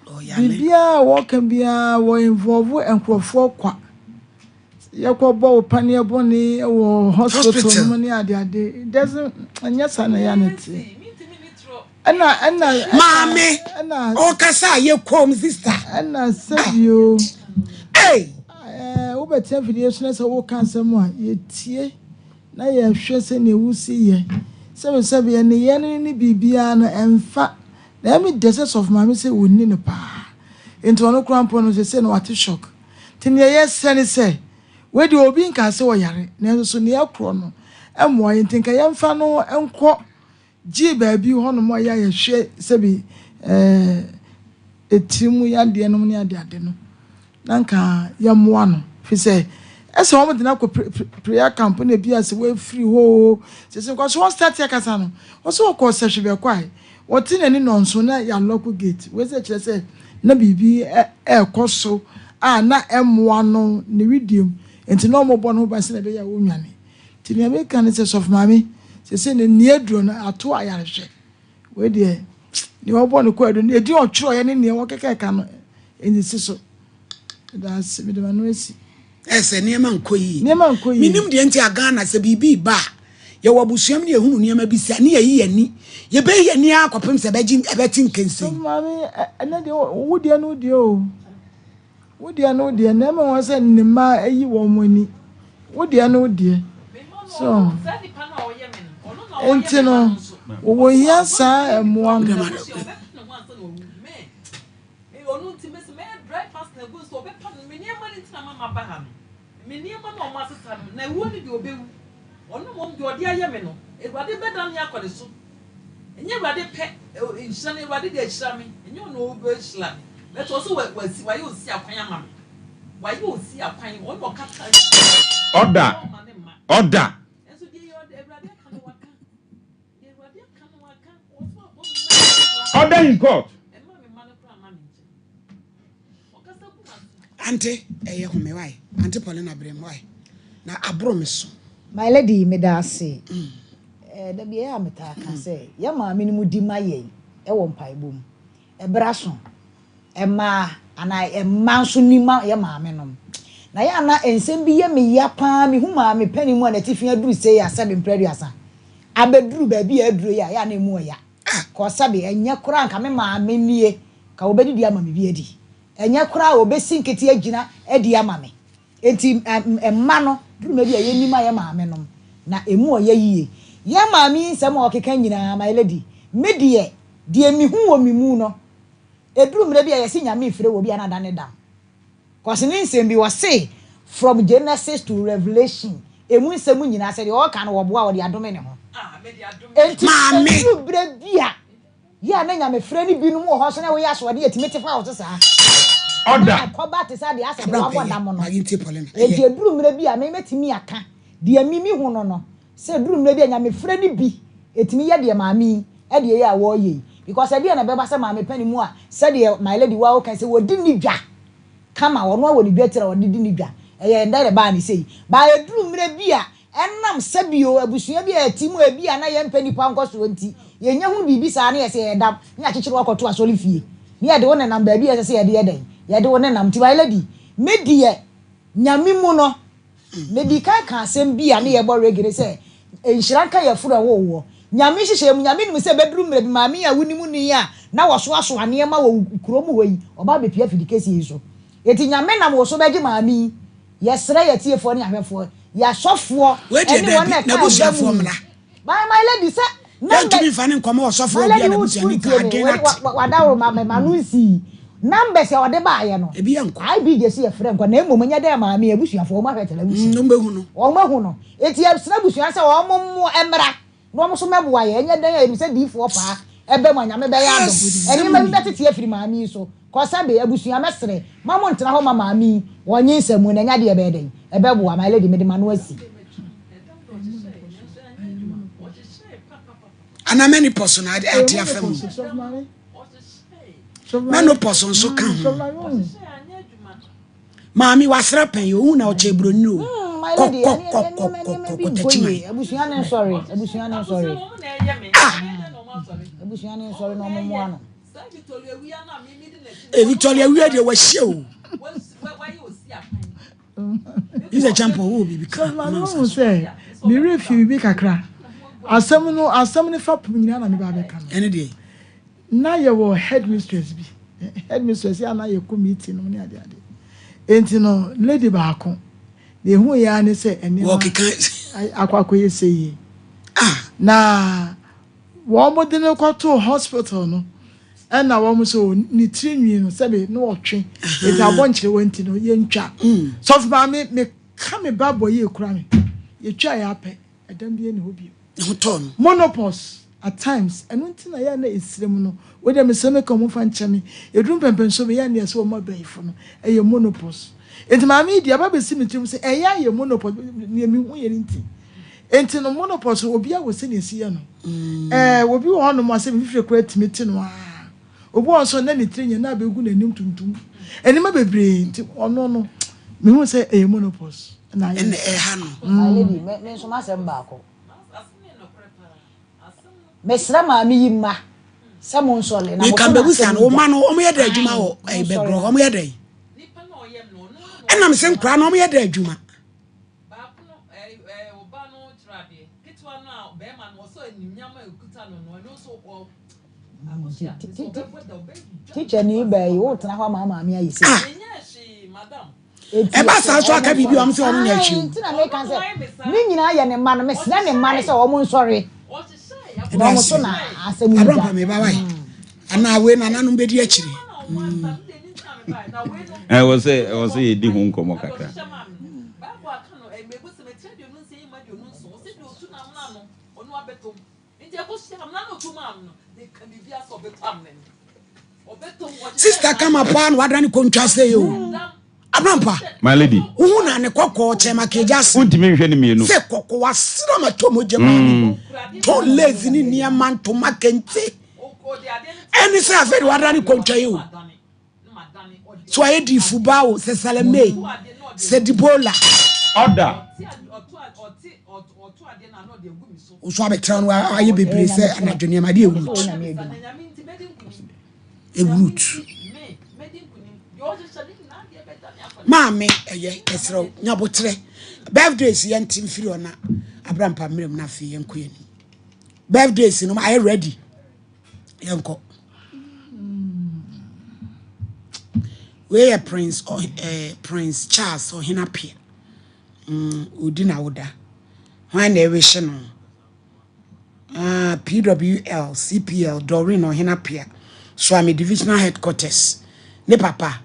Biribiara a wɔka biara wɔ involve nkurɔfoɔ kwa. Yɛkɔ bɔ wo paneɛ bɔne wɔ hospital no mu ne ade ade. It doesn't, ɛnyɛ saa na ɛyɛ a na ɛteɛ. Ɛna ɛna Maame, ɔkasa a yɛ kɔm sister. Ɛna sɛbio. Hey. Ɛɛ wobɛte afidie so na sɛ woka asɛm a yɛtie na yɛhwɛ sɛnea wosi yɛ. Sɛbi sɛbi ɛneyɛ no ne biribiara no ɛmfa. Na ɛmi dɛ sɛ sɔfo maame sɛ wɔnni no paa. Nti ɔno koraa mpo no sɛsɛ no wate shock. Nti nea yɛsrɛ ne sɛ, wei deɛ obi nkaa sɛ ɔyare, nanso so nea ɛkorɔ no mmoa yɛn, nti nka yɛmfa no nkɔ gye baabi hɔnom a ɛyɛ a yɛhwɛ sɛbi ɛɛ etiri mu yadeɛ nom ne adeade no, na nka yɛmmoa no, firi sɛ ɛsɛ wɔn de no akɔ prayer camp na ebi a sɛ wɔafiri hɔ oo, sɛ sɛ nkɔso wɔn start akasa no, wɔsɛ wɔkɔ sɛhwɛ bɛkɔ a Ɔte n'ani nnɔnson na yɛalɔko gate. Wei sɛ kyerɛ sɛ na biribi rekɔ so a na ɛmmoa no ne wedeɛ mu. Nti na wɔbɔ ne ho ban sɛdeɛ ɛbɛyɛ a ɔnnwane. Nti nea meka ne sɛ Sɔfo Maame, seesei no nea aduro no ato ayarehwɛ. Wei deɛ, nea ɔbɔ no kwaadu no, edin a ɔtwerɛeɛ ne nea wɔkeka no nsisi so. Meda ase, mede m'ano asi. Ɛyɛ sɛ nneɛma nkɔ yie. Nneɛma nkɔ yie. Menim deɛ nti a Ghana sɛ biribi reba a, yɛwɔ abusua mu ne yɛhunu nneɛma bi si a, ne yɛyi yɛn ani. Yɛbɛyi yɛn ani ara kɔpem sɛ ɛbɛgye ɛbɛte nkensen. Sɔfo maame, ɛnɛ deɛ wo deɛ no deɛ o. Wo deɛ no deɛ, na ɛma wɔn sɛ ne mma ayi wɔn ani. Wo deɛ no deɛ. So, nti no, wɔwɔ hia saa mmoa no. Me ɔno nti mese mɛyɛ dry fasting agu nso ɔbɛpa no me nneɛma no nti na ama maba ha no me nneɛma no a ɔmo asesa no na ɛwuo no deɛ ɔbɛwu ɔno mmom deɛ ɔde ayɛ me no awurade bɛdane akɔ ne so ɛnyɛ awurade pɛ nhyira no awurade de ahyira me ɛnyɛ ɔno ɔbɛhyira me bɛtɛ ɔsɛ wasi wayɛ osi akwan ama me wayɛ osi akwan ɔno ɔkata Ɔda ɔda. ɛnso deɛ awurade aka no waka Order in court. Ante ɛyɛ home wai ante Paulina brem wai na aboro me so. My lady meda ase. Eh, da bi ɛyɛ a metaa ka sɛ yɛn maame no mu di ma yɛn wɔ mpaebɔ mu. Ɛberɛ aso. Mmaa anaa mma nso ni ma yɛn maame nom. Na yɛ a na nsɛm bi yɛ me ya paa, mehu maame panin mu a n'atifi aduru sei a sɛbe mprɛ aduasa abɛduru baabi a aduro yi a, yɛ a na ɛmu ɔya. Kɔ sɛbe ɛnyɛ koraa nka me maame nie, nka ɔbɛdidi ama me bi adi. Ɛnyɛ koraa ɔbɛsi nkete agyina adi ama me. Enti mma no, duru mmerɛ bi a yɛnim a yɛn maame nom. Na ɛmu ɔya yie. Yɛn maame yi nsɛm a ɔkeka nyinaa, my lady, me deɛ, deɛ mehu wɔ me mu no, ɛduru mmerɛ bi a yɛse Nyame refrɛ wɔ bi a na adane dam. Cos ne nsɛm bi ɔse from Genesis to Revelation, ɛmu nsɛm nyinaa sɛ deɛ ɔreka no wɔboa a ɔde adome ne ho. Enti ɛduru berɛ bi a Yɛ a na nyamefrɛ no binom wɔ hɔ nso na woyɛ asoɔden a ɛtumi te fa wo so saa. Na ɛkɔba te sɛ deɛ asɛ deɛ wabɔ dam no. Enti ɛduru mmerɛ bi a me mɛtumi aka deɛ me mehu no no sɛ ɛduru mmerɛ bi a nyamefrɛ no bi ɛtumi yɛ deɛ maame yi deɛ yi a wɔreyɛ yi because ɛdeɛn na ɛbɛba sɛ maame panin mu a sɛdeɛ my lady wo a woka yi sɛ wɔdi ne dwa kama ɔno ara wɔ ne dwa tiri a ɔde di ne dwa ɛyɛ dɛn na ɛbaa ne sei but ɛduru mmerɛ bi a Ɛnam sɛ bio abusua bi a yɛte mu a ebia na yɛmpɛ nnipa nkɔsoɔ nti, yɛnya hunu biribi saa na yɛsɛ yɛyɛ dam na yɛakyekyere wo akɔto asɔrefie na yɛde wo nenam baabi a ɛsɛ sɛ yɛde yɛ dɛn? Yɛde wo nenam. Nti my lady, me deɛ Nyame mu no, medii kan kaa asɛm bi a ne yɛbɔ reggae ne sɛ, nhyira nka yafunu a ɛwoo woɔ. Nyame nhyehyɛeɛ mu, Nyame nim sɛ ɛbɛduru mmerɛ bi maame yi a wonim no yi a na wɔsoasoa nneɛma wɔ wo kurom hɔ yi, ɔba abɛpue afidikɛseɛ yi so. Enti Nyame nam wo so bɛgye maame yi. Yɛsrɛ yɛ atiefoɔ ne ahwɛfoɔ, yɛ asɔfoɔ Wei deɛ ɛne wɔn daabi, a ɛka ɛda n'abusuafoɔ mu yi. mmra. My my lady sɛ Yɛntumi numbers mfa no nkɔma ɔsɔfoɔ my bi a lady wo n'abusuani ka wontie me adwene no wei ate. wa wadaworo ma ma no nsii numbers a ɔde baayɛ no Ebi yɛ nkɔ. IBJ so yɛfrɛ nkɔ na mmom nyɛ dɛ maame abusuafoɔ wɔn ahwɛ television Mm, wɔbɛhu no. wɔn ahu no eti yɛsrɛ abusua sɛ wɔn mmoa mmra Na wɔn nso mɛboa yɛn. Ɛnyɛ dɛn a yɛnim sɛ diyifoɔ paa ɛba mu a Nyame bɛyɛ adom. Nneɛma bi bɛtete afiri maame yi so. Kɔsɛbe, abusua mɛsrɛ ma mo ntena hɔ ma maame yi wɔ nyinsɛn mu na ɛnyɛ adeɛ ɛbɛyɛ dɛn? Ɛbɛboa. My lady mede m'ano asi. Anaa menopause na ate afa mu. Menopause nso ka ho. Maame wasra pɛn yi ohun na ɔkyɛ buroni o. Hmm, my lady, Kɔ ɛne kɔ ɛne kɔ nneɛma kɔ nneɛma kɔ bi kɔ nkɔ takyi yie. man. Abusua ne nsɔre, abusua ne nsɔre. Ah! Abusua ne nsɔre na ɔmo mmoa no. Eh, Victoria wia deɛ wahyia o. Is a champion wo biribi ka. Sɛ maame wohu sɛ me werɛ fi biribi kakra. Asɛm no asɛm no fapem nyinaa na meba abɛka no. Ɛne deɛ. Na yɛwɔ headmistress bi, headmistress yɛ a na yɛkɔ meeting nom ne ade ade. Enti no lady baako, deɛ ehu yɛ ara ne sɛ nneɛma akɔ akɔyɛ sɛ yie. Ah. Na wɔn de no kɔtoo hospital no, ɛna wɔn so ne tiri nwi no sɛbe na ɔtwe, eti abɔ nkyerɛwa nti no yɛntwa. Sɔfo maame, meka me ba bɔ yie kura me, yɛtwa yɛ apɛ, ɛdɛm bi ɛni hɔ bio. Ne ho tɔɔ no. Monopause at times ɛno nti na yɛ a na ɛsire mu no wei deɛ mesrɛ meka wɔn mfa nkyɛ me ɛduru mpɛmpɛnsoɔ bi yɛ a na yɛsɛ wɔn abayifo no ɛyɛ monopause nti maame yi deɛ ɛba bɛsi me tirim sɛ ɛyɛ ayɛ monopause deɛ mehu yɛ no nti nti no monopause no obiara wɔ sɛnea ɛsi yɛ no ɛɛ obi wɔ hɔnom a sɛ mfifire koraa tumi te no aa Obi wɔ hɔ nso a na ne tiri nyɛ na abɛgu n'anim tuntum. Nneɛma bebree nti ɔno no mehu sɛ ɛyɛ monopause na ayɛ Ɛna ɛha no. My lady, me me nso m'asɛm baako. Mesrɛ maame yi mma sɛ mo nsɔre na mo Meka so mbɛbusa n'asɛm no, wo gya. mma no wɔn yɛ dɛ adwuma Ae, wɔ mo ɛyi nsɔre bɛbrɔ na. wɔn yɛ dɛ. Ɛna mesɛ nkora no wɔn yɛ dɛ adwuma. Baako no, ɛɛ, ɛɛ, ɔba no kyerɛ adeɛ. Ketewa no a barima no, ɔsɔ animuonyam a ɛkuta no no, ɛno nso, ɔ, akosua, mesɛ ɔbɛbɔ da, ɔbɛdwa Teacher ni baa yi, wotena hɔ ama wo maame ayɛ sei. Ah! Menyɛɛ hwee, madam. Enti Ɛba yɛsrɛ saa nso wɔn aka biribi a nsɔre. wɔn sɛ wɔn nyɛ hwee Ae, o. nti na meka sɛ ne nyinaa yɛ ne mma no. Mesrɛ ne mma no sɛ wɔn nsɔre. Na Ɛda wɔn so ase. na asɛm yi Aberɛ da. mpa meba wae. Anaa wei nananom bɛdi akyire. Mm. Ɛwɔ sɛ ɛwɔ sɛ yɛdi ho nkɔmmɔ kakra. Sister kama paa na wadane kontwa sɛ yi o. Abrampa. My lady. Wohu na ne kɔkɔɔ kyɛ ma kegya se. Wontumi nhwɛ ne mmienu. Sɛ kɔkɔɔ wasra ma tɔ mogya maa mi. Tɔ lace ne nneɛma ntoma kente. Ɛne sɛ afei de wadane kontwa yi o. So ayɛ di fuba o sɛ salame sɛ dibola. Order. Nso abɛtena no ayɛ bebree sɛ anadwo nneɛma adeɛ ewurut. Ewurut. Maame ɛyɛ ɛsrɛ nyabotrɛ birthdays yɛn ti mfiri ɔna abrampa mmerɛ mu na afei yɛn kɔ yɛn anim birthdays no ayɛ ready yɛn kɔ. Wei yɛ Prince eh, Prince Charles Ɔhene Appiah. Mm, odi na woda. Hwan na ɛrehye no? Ah, PWL, CPL, Doreen Ɔhene Apia, Suame Divisional Headquarters. Ne papa.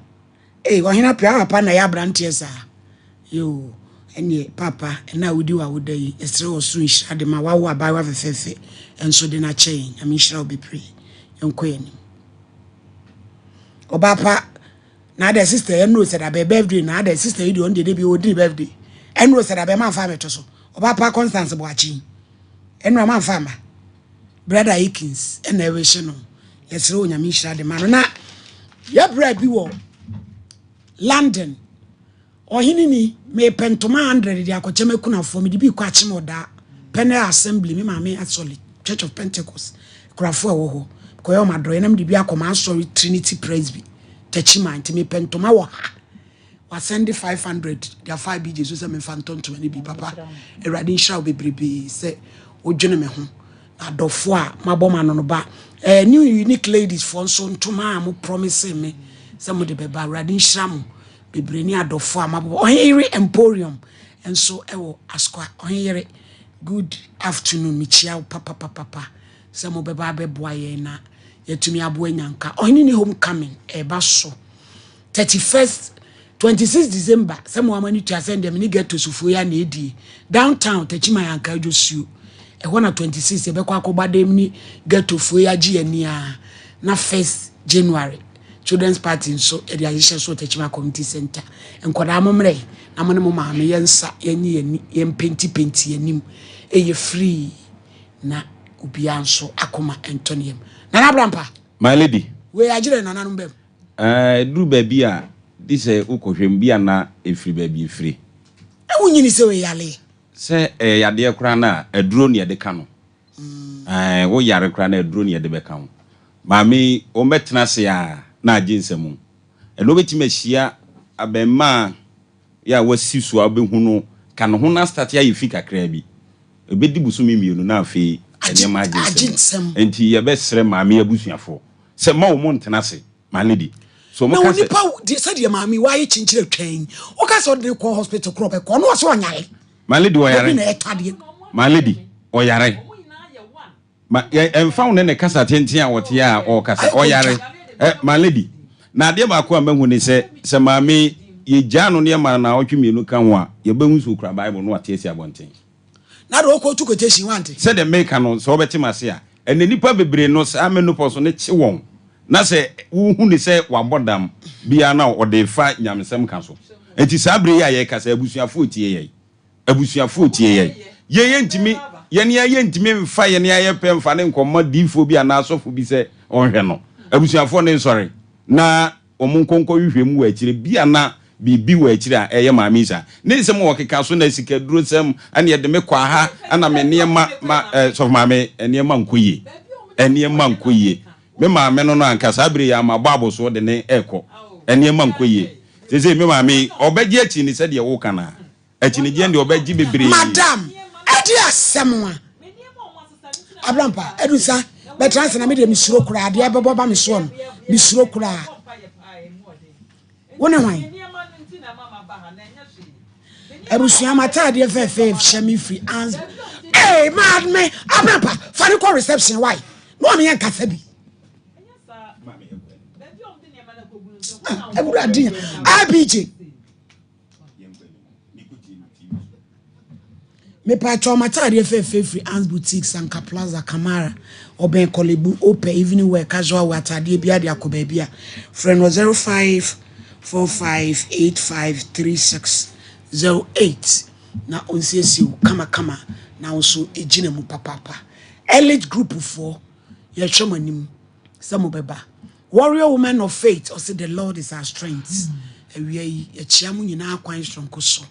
Ei, Ɔhene Apia, wo papa na ɛyɛ aberanteɛ saa. Yoo, ɛneɛ papa, ɛna a wodi w'awoda yi, yɛsrɛ ɔsoro nhyira de ma wawo abaayewa fɛfɛɛfɛ nso de no akyɛ yɛn. Nyame nhyira wo bebree. Yɛnkɔ yɛn anim. Ɔbaa pa, na adɛ sister ɛnuro sɛ dabɛ birthday na adɛ sister yi deɛ ɔno deɛ de bi ɔdi ne birthday. Ɛnuro sɛ dabɛ manfa amɛto so. Ɔbaa pa Constance Boakye. Ɛnura manfa ama. Brother Akins ɛna ɛwehye no. Yɛsrɛ Onyame nhyira de ma no. Na yɛbrɛ bi wɔ London. Ɔhene ni, mepɛ ntoma 100 de akɔkyɛ m'akunafoɔ, mede bi rekɔ akyem ɔdaa, Peniel Assembly, me maame asɔre, Church of Pentecost, akunafoɔ a ɛwɔ hɔ, mekɔyɛ wɔn adɔeɛ na mede bi akɔ m'asɔre Trinity Presby, Techiman, nti mepɛ ntoma wɔ ha. Wasɛnde 500 de afa IBJ so sɛ memfa ntɔ ntoma no bi. Papa, Awurade nhyira wo bebrebee sɛ wodwene me ho. Na adɔfoɔ a mabɔ mo ano no ba. Eh, New Unique Ladies foɔ nso ntoma a mo promise me sɛ mode bɛba. Awurade nhyira mo. Bebree ne adɔfo a mabobɔ. Ɔhenyere Emporium nso wɔ Asokwa. Ɔhenyere, good afternoon. Mekyia wo papapapapa sɛ mobɛba abɛboa yɛn na yɛatumi aboa Nyanka. Ɔhene ne homecoming ɛreba so 31st 26 December sɛ mo ama no tua sɛ ndɛ me ne ghetto sofoɔ yi a na ɛdie downtown Techiman Anka Adwo Suo ɛhɔ na 26 yɛbɛkɔ akɔbɔ adɛm ne ghetto foɔ yi agye yɛn ani a na 1st January Children's party nso yɛde ahyehyɛ so wɔ Techiman Community Center. Nkwadaa mo mmerɛ na mo ne mo maame yɛn nsa yɛnye yɛn ani yɛn penti penti yɛn anim ɛyɛ free na obiara nso akoma ntɔ ne yam. Nana Abrampa. My lady. Wei agyerɛ nananom bɛm. Ɛɛ ɛduru baabi a di sɛ wokɔhwɛ mu bi a na ɛfiri baabi ɛfiri. Na wonyini sɛ wei yareɛ. Sɛ ɛyɛ yadeɛ koraa no a aduro na yɛde ka no. Ɛɛ, wo yare koraa na aduro na yɛde bɛka ho. Maame yi, wɔbɛtena ase a na agye nsam. Ɛno wobɛtumi ahyia abarimaa yi a wasi so a wobɛhu no, ka ne ho no astate ayɛ fi kakraa bi. Ɛbɛdi bosome mmienu na afei nneɛma agye nsam. Enti yɛbɛsrɛ maame yi abusuafoɔ sɛ mma wɔn ntena ase, my lady. So Na wɔka sɛ. onipa deɛ sɛdeɛ maame yi wayɛ kyinkyini atwɛn yi, woka sɛ ɔde no kɔ hospital korɔ ɔbɛkɔ, ɔno ɔse ɔnyare. My lady Obi ɔyare. na ɛtɔ adeɛ. My lady ɔyare. Ma yɛ ɛnfa wo ne ne kasa tenten a ɔte a ɔrekasa ɔyare. Ɛ my lady na adeɛ baako a mahu ne sɛ sɛ maame yi yɛgyaa no ne yɛma no naawɔtwe mmienu ka ho a yɛbɛhu sɛ ɔkura bible na wate asi abɔnten. Na deɛ ɔkɔ tu quotation wante. Sɛdeɛ meka no sɛ wobɛte m'ase a ɛnɛ nnipa bebree no saa menopause no kye wɔn na sɛ wohu no sɛ wabɔ dam biara na ɔde refa nyamesɛm ka so. Enti saa bere yi a yɛrekasa yi, abusuafo retie yɛn. Abusuafo retie yɛn. Yɛn yɛntumi, yɛn ara yɛntumi mfa yɛn ara yɛn pɛ mfa no nkɔma diyifoɔ bi anaa asɔfo bi sɛ ɔnhwɛ no. Abusuafoɔ no nsɔre na wɔn nkɔ nkɔhwehwɛ mu wɔ akyire. Bia na biribi wɔ akyire a ɛyɛ maame yi saa. Ne nsɛm a ɔkeka so na sikadurosɛm ɛna yɛde me kɔ aha ɛna me nneɛma ma eh, sɔfo maame nneɛma nkɔ yie. Nneɛma nkɔ yie. Me maame no no anka saa bere yi ara mabɔ abosoɔ de no rekɔ. Nneɛma nkɔ yie. Seesei me maame yi, ɔbɛgye akyi ne sɛdeɛ woka no a. Akyinnyegyeɛ deɛ ɔbɛgye bebree. Madam, ɛde asɛm a. Abrampa, Adusa, bɛtra ase na me deɛ mesuro koraa, adeɛ bɛbɔ ba me soɔ no, mesuro koraa. Wo ne hwan? Abusua m'ataadeɛ fɛɛfɛ hyɛ me firi ans. Ee maame Abrampa, fa ne kɔ reception why? Na wɔn yɛ nkasa bi. Ah, Awurade, IBJ. Mepaakyɛw m'ataadeɛ fɛɛfɛ firi Ans Boutique, Sanka Plaza, Kamara, ɔbɛn Korle Bu, wopɛ evening wear, casual wear, ataadeɛ biara de akɔ baabi a, frɛ no wɔ 0545853608 na ɔnsiesie wo kamakama na wo nso gyina mu papaapa. Elite Group foɔ, yɛhwɛ mo anim sɛ mobɛba. Warrior Women of Faith, ɔse the Lord is our strength. Awia yi, yɛkyea mo nyinaa kwan soronko so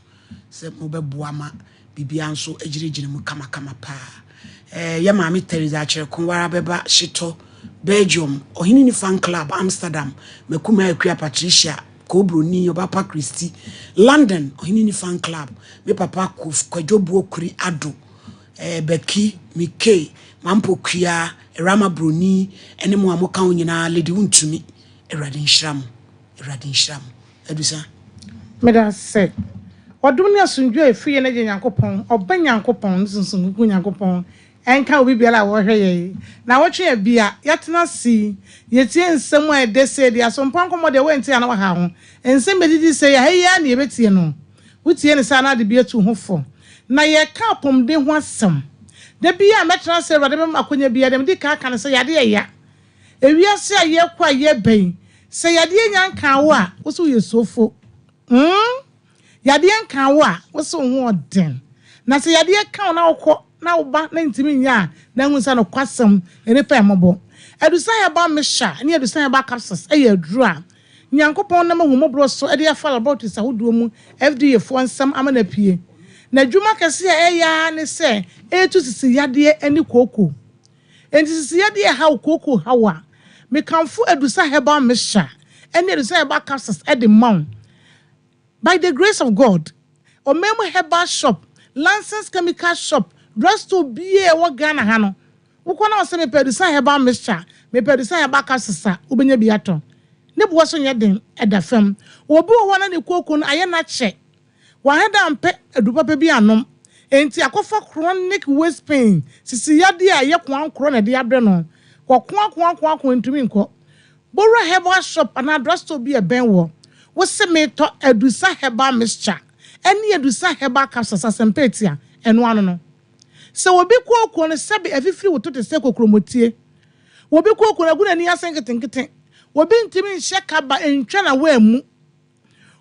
sɛ mobɛboa ma biribiara nso agyinagyina mu kamakama paa. Eh, yɛ maame Teresa Akyerɛko wara bɛba Hyetɔ, Belgium, Ɔhene ni Fan Club, Amsterdam, Makuma Akua Patricia, Kobroni, Ɔbapa Christy, London, Ɔhene ni Fan Club, me papa Kwadwo Buokuri Ado, eh, Becky, Mike, Mampo Kua, Rama Broni, ɛne mo a moka ho nyinaa, Lady Wontumi, Awurade nhyira mo, Awurade nhyira mo. Adusa. Meda ase. Ɔdom ne asomdwoe a efi yɛn Agya Nyankopɔn, Ɔba Nyankopɔn, ne Sunsum Kronkron Nyankopɔn nka obi biara a ɔrehwɛ yɛn yi. Naawɔtwe a bi a yɛatena ase yi, yɛtie nsɛm a ɛdɛ sei deɛ, asompa nkɔmmɔ deɛ woantie a na woaha ho. Nsɛm bɛdidi sei, aha yi ara na yɛbɛtie no. Wotie no saa na ade bi atu wo ho fo. Na yɛreka apɔmuden ho asɛm. Da biara a mɛtena ase a Awurade bɛma me akwanya biara, deɛ medi kan aka ne sɛ, yadeɛ yɛ ya. Ewiase a yɛrekɔ a yɛreba yi, sɛ yadeɛ nya nkaa wo a, wo se woyɛ suofo. Hmm? Yadeɛ nkaa wo a, wo se wo ho ɔden. Na sɛ yadeɛ ka wo na wokɔ na woba na ntumi nyɛ a, na ahu sɛ nokwasɛm, nnipa yɛ mmɔbɔ. Adusa Herbal Mixture ne Adusa Herbal Capsules yɛ aduro a Nyankopɔn nam ahummɔborɔ so de afa laboratories ahodoɔ mu FDA foɔ nsam ama no apue. N'adwuma kɛseɛ a ɛyɛ ara ne sɛ ɛretu sisi yadeɛ ne kooko. Enti sisi yadeɛ ɛhaw kooko haw a, mekamfo Adusa Herbal Mixture ne Adusa Herbal Capsules de ma wo. By the grace of God, ɔman mu herbal shop, licensed chemical shop, drugstore biara a ɛwɔ Ghana ha no, wokɔ na wɔsɛ mepɛ Adusa Herbal Mixture, mepɛ Adusa Herbal Capsules a, wobɛnya bi atɔ. Ne boɔ so nyɛ den, ɛda fam. Obi wɔ hɔ a na ne kooko no ayɛ no akyɛ. Wanhwɛ da ampɛ aduru papa bi annom. Enti akɔfa chronic waist pain, sisi yadeɛ a ɛyɛ koankorɔ na ɛde abrɛ no. Kɔkoakoakoako ntumi nkɔ. Bowura herbal shop anaa drugstore bi a ɛbɛn woɔ. Wose meretɔ Adusa herbal mixture ɛne Adusa herbal capsules asɛmpa atia, ɛno ano no. Sɛ obi kooko no sɛbe afifiri woto te sɛ kokromɔtie. Obi kooko no agu n'ani ase nketenkete. Obi ntumi nhyɛ kaba ntwa na wammu.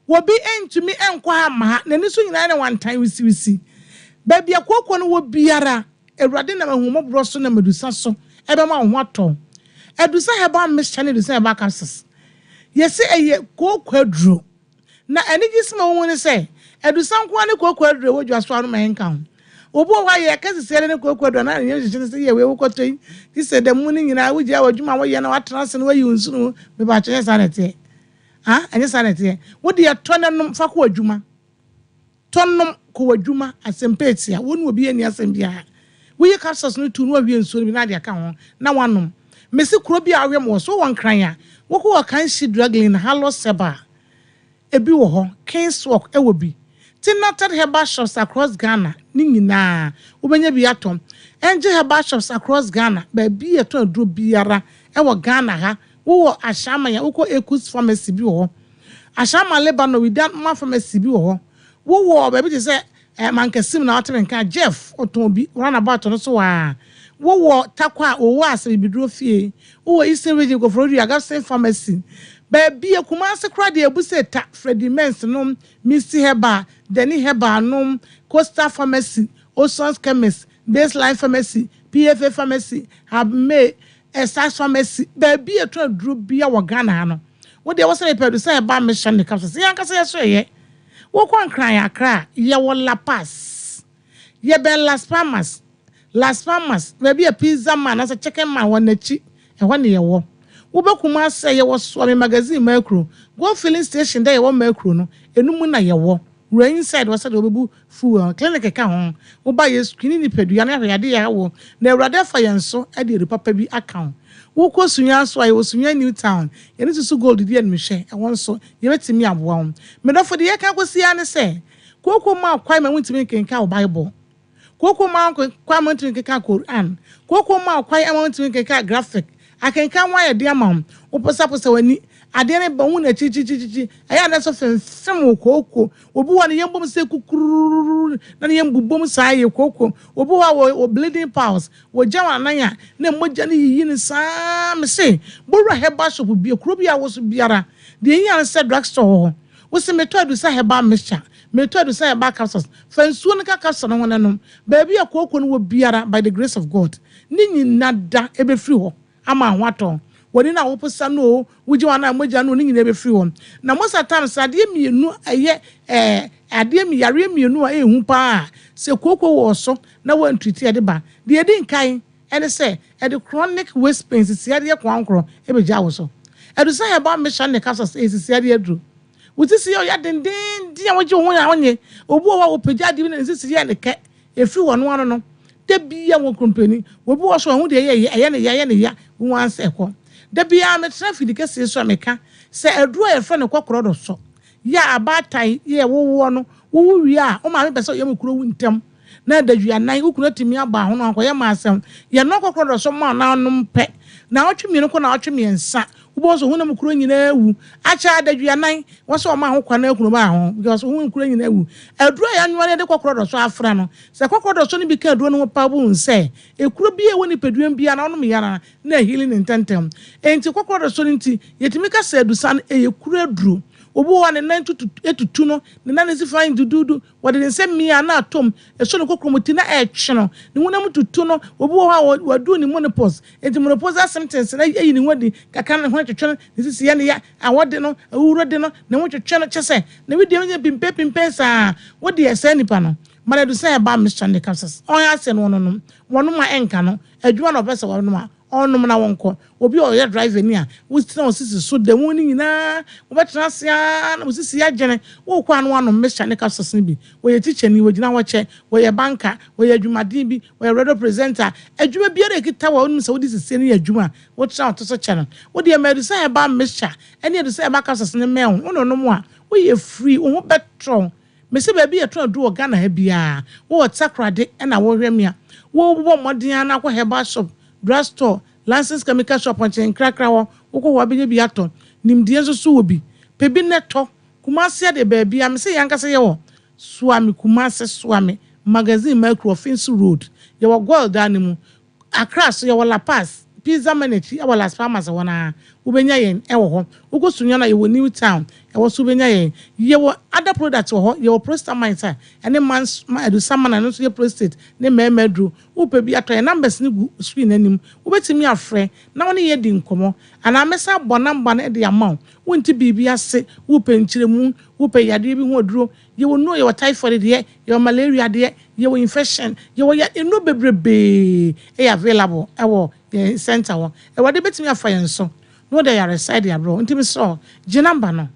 Obi ntumi nkɔ ha mma ha, n'ani so nyinaa yɛ no wantan wisiwisi. Baabi a kooko no wɔ biara, Awurade nam ahummɔborɔ so nam adusa so bɛma wo ho atɔ wo. Adusa herbal mixture ne adusa herbal capsules, yɛse ɛyɛ kooko aduro. Na anigyesɛm a ɛwɔ mu ne sɛ, adusa nko ara ne kooko aduro a ɛwɔ dwa so a wɔnom a ɛnka ho. Obi wɔ hɔ a yɛka sisiade ne kooko aduro a na ne yam hyehye no sɛ yɛ wei wokɔtɔ yi, gye sɛ da mu no nyinaa wogyae w'adwuma a woyɛ na woatena ase na woayi wo nsono mu. Mepakyɛ ɛnyɛ saa na ɛteɛ. Ah, ɛnyɛ saa na ɛteɛ. Wo deɛ tɔ na nom fa kɔ w'adwuma. Tɔ nom kɔ w'adwuma, asɛmpa atia. Wo ne obi anni asɛm biara. Woyi capsules no tu na woahwie nsuo no bi na ade aka ho na woanom. Mese kuro bi a wohwɛ me wɔ so, wowɔ Nkran a, wokɔ wɔ Kanshi Drug Lane, Hallo Seba, ebi wɔ hɔ, King's Walk ɛwɔ bi. Tinated herbal shops across Ghana ne nyinaa wobɛnya bi atɔ. Angel herbal shops across Ghana, baabi a yɛtɔn aduro biara ɛwɔ Ghana ha Wowɔ Ashaiman a, wokɔ Ekus Pharmacy bi wɔ hɔ. Ashaiman Lebanon Widama Pharmacy bi wɔ hɔ. Wowɔ baabi te sɛ eh, Mankasim na wote me nka a, Jeff ɔtɔn bi, roundabout no so aa. Wowɔ Tarkwa a, Owo ase Bibiduro fie. Wowɔ Eastern Region Koforidua, Gabson Pharmacy. Baabi a Kumasi koraa deɛ abu sɛ ta, Freddie Mens nom, Misty Herbal, Danny Herbal nom, Coastal Pharmacy, Oson's Chemist, Baseline Pharmacy, PFA Pharmacy, Hab May, Ɛsa pharmacy, baabi a yɛtɔn aduro bia wɔ Ghana ha no, wo deɛ wosɛ mepɛ aduro sɛ ɛba mehyɛ ne capsules, yɛn ankasa yɛso yɛyɛ. Wokɔ Nkran Accra a, yɛwɔ La Paz, yɛbɛn Las Palmas, Las Palmas, baabi a Pizza Man anaasɛ Chicken Man wɔ n'akyi, ɛhɔ ne yɛwɔ. Wobɛ Kumasi a, yɛwɔ Suame Magazine Makuro, Gold Filling Station dɛ yɛwɔ Makuro no, ɛno mu na yɛwɔ. Wura inside hɔ sɛdeɛ wɔbɛbu fuel, clinic ka ho, woba yɛ screen nipadua no ahwɛ yadeɛ a ɛha wo na Awurade afa yɛn so de adu papa bi aka wo. Wokɔ Sunyani nso a yɛwɔ Sunyani New Town, yɛne Susu Gold di animhwɛ, ɛhɔ nso yɛbɛtumi aboa wo. Me dɔfo deɛ yɛka akɔsi ara ne sɛ, kooko mma wo kwan ma wontumi nkenkan wo Bible. Kooko mma wo kwan ma wontumi nkenkan Koran. Kooko mma wo kwan ma wontumi nkenkan graphic. Akenkan ho ayɛ den ama wo. Woposaposa w'ani. Adeɛ no ba, wohu no akyirikyirikyirikyiri. Ɛyɛ a na ɛsɔ femfem wo kooko. Obi wɔ hɔ a ne yam bom sɛ kukurururu na ne yam bobom saa yɛ kooko. Obi wɔ hɔ a wɔ wɔ bleeding piles. Wɔgya wɔn anan a, na mogya no yiyi no saa. Mese, bɔwura herbal shop bi, kuro bi a wɔ so biara, deɛ ehia ne sɛ drug store wɔ hɔ. Wose metɔ adusa herbal mixture, metɔ adusa herbal capsules, fa nsuo no ka capsule no ho na nom. Baabi a kooko no wɔ biara, by the grace of God, ne nyina da ɛbɛfiri hɔ ama ho atɔ. W'ani no a woposa no oo, wogye w'ano a mogya no oo, ne nyina ɛbɛfiri hɔ. Na most at times adeɛ mmienu ɛyɛ ɛɛ adeɛ yareɛ mmienu a ɛyɛ hu paa a sɛ kooko wɔ wo so na woantriti ɛde ba. Deɛ ɛdi nkan ɛne sɛ ɛde chronic waist pain, sisiadeɛ koankorɔ, ɛbɛgya wo so. Adusa herbal mixture ne capsules ɛyɛ sisiadeɛ aduro. Wo sisi yɛ ɔya dendeenden a wogye wo ho a wonye. Obi wɔ hɔ a ɔpagya adeɛ bi na ne sisi yɛ ne kɛ, ɛfiri hɔ no ano no, da biara wɔ krompani. Obi wɔ hɔ nso a ɔhu deɛ ɛyɛ ya, ɛyɛ ne ya, ɛyɛ ne ya, wo ara sɛ ɛkɔ. Da biara metena afidi kɛseɛ so a meka sɛ aduro a yɛfrɛ no kɔkorɔdɔ sɔ yɛ a abaatan yɛ wowoɔ no, Wowo wie a, wo maame pɛ sɛ ɔyam kuro wu ntɛm na adaduanan, wo kunu atumi abɔ ahono ankɔyɛ ma asɛm. Yɛnoa kɔkorɔ dɔsɔ ma wo na wonom pɛ. Naawɔtwe mmienu kɔ naawɔtwe mmiɛnsa, wobɛhu sɛ wo honam kuro nyinaa awu. Akyɛ adaduanan, wɔ sɛ wɔma ho kwan na kunu ba ho because wo honam kuro nyinaa awu. Aduro a yɛanoa na yɛde kɔkorɔ dɔsɔ afra no, sɛ kɔkorɔ dɔsɔ no bi ka aduro no ho paa wobɛhu sɛ ekuro biara a ɛwɔ nipadua mu biara no wonom yɛ ara na ahili no ntɛmntɛm. Enti kɔkorɔ dɔsɔ no nti, yɛtumi ka sɛ adusa no ɛyɛ kuro aduro. Obi wɔ hɔ a ne nan tutu tutu no, ne nan si fann duduudu, wɔde ne nsa mia na atɔ mu, ɛsɔ ne kokuromoti na ɛretwe no, ne honam tutu no. Obi wɔ hɔ a wadu ne menopause, enti menopausal symptoms no ayi ne ho adi kakra, ne ho twetwe no, ne sisi yɛ no ya, awɔ de no, ahuhuro de no, ne ho twetwe no, kyerɛ sɛ ne wedeɛ mu yɛ pimpɛnpimpɛn saa. Wo deɛ saa nipa no, ma no adu sɛ ɛba mixture ne capsules, ɔnyɛ ase no ɔnonom, wɔnom a ɛnka no, adwuma na ɔpɛ sɛ wɔnom a, Ɔnnom na wɔnkɔ. Obi a ɔyɛ driver ni a, wotena wo sisi so da mu no nyinaa, wobɛtena ase ara na wo sisi agyene. Wokɔ a na woanom mixture ne capsules no bi. Wɔyɛ tikyani, wɔgyina hɔ kyɛ, wɔyɛ banker, wɔyɛ adwumaden bi, wɔyɛ radio presenter. Adwuma biara a ɛkita wo a wonim sɛ wode sisi no yɛ adwuma a, wotena wo to so kyɛ no. Wo deɛ ma Adusa Herbal Mixture ne Adusa Herbal Capsules no mmɛn wo. Wononom a, woyɛ free, wo ho bɛtɔ wo. Mese baabi yɛtɔn aduru wɔ Ghana ha biara, wowɔ Takoradi na wohwɛ me a, wo bɔ mmɔden ara na kɔ herbal shop, drug store, licensed chemical shop nkyɛn nkrakra hɔ, wokɔ hɔ a wobɛnya bi atɔ. Nimdeɛ nso so wɔ bi. Pɛ bi na tɔ. Kumasi adeɛ baabiara, mese yɛn ankasa yɛwɔ Suame, Kumasi, Suame, Magazine Mercury, Offinso Road. Yɛwɔ Goil dan no mu. Accra so yɛwɔ La Paz, Pizza Man akyi wɔ Las Palmas hɔ no ara, wobɛnya yɛn wɔ hɔ. Wokɔ Sunyani a yɛwɔ New Town, ɛhɔ nso wobɛnya yɛn. Yɛwɔ other products wɔ hɔ, yɛwɔ Prostamite a ɛne mans adusaman a ɛno nso yɛ prostate ne mmarima aduro. Wopɛ bi a tɔ, yɛn numbers no gu screen no anim. Wobɛtumi afrɛ na wo ne yɛn adi nkɔmmɔ anaa mɛsan abɔ number no de ama wo. Wonte biribi ase, wopɛ nkyerɛmu, wopɛ yadeɛ bi ho aduro, Yɛwɔ nnuro, yɛwɔ typhoid deɛ, yɛwɔ malaria deɛ, yɛwɔ infection, yɛwɔ ya nnuro bebrebee yɛ available wɔ yɛn center hɔ. Awurade bɛtumi afa yɛn so na ɔde ayaresa de abrɛ wo. Nti mesrɛ wo, gye number no.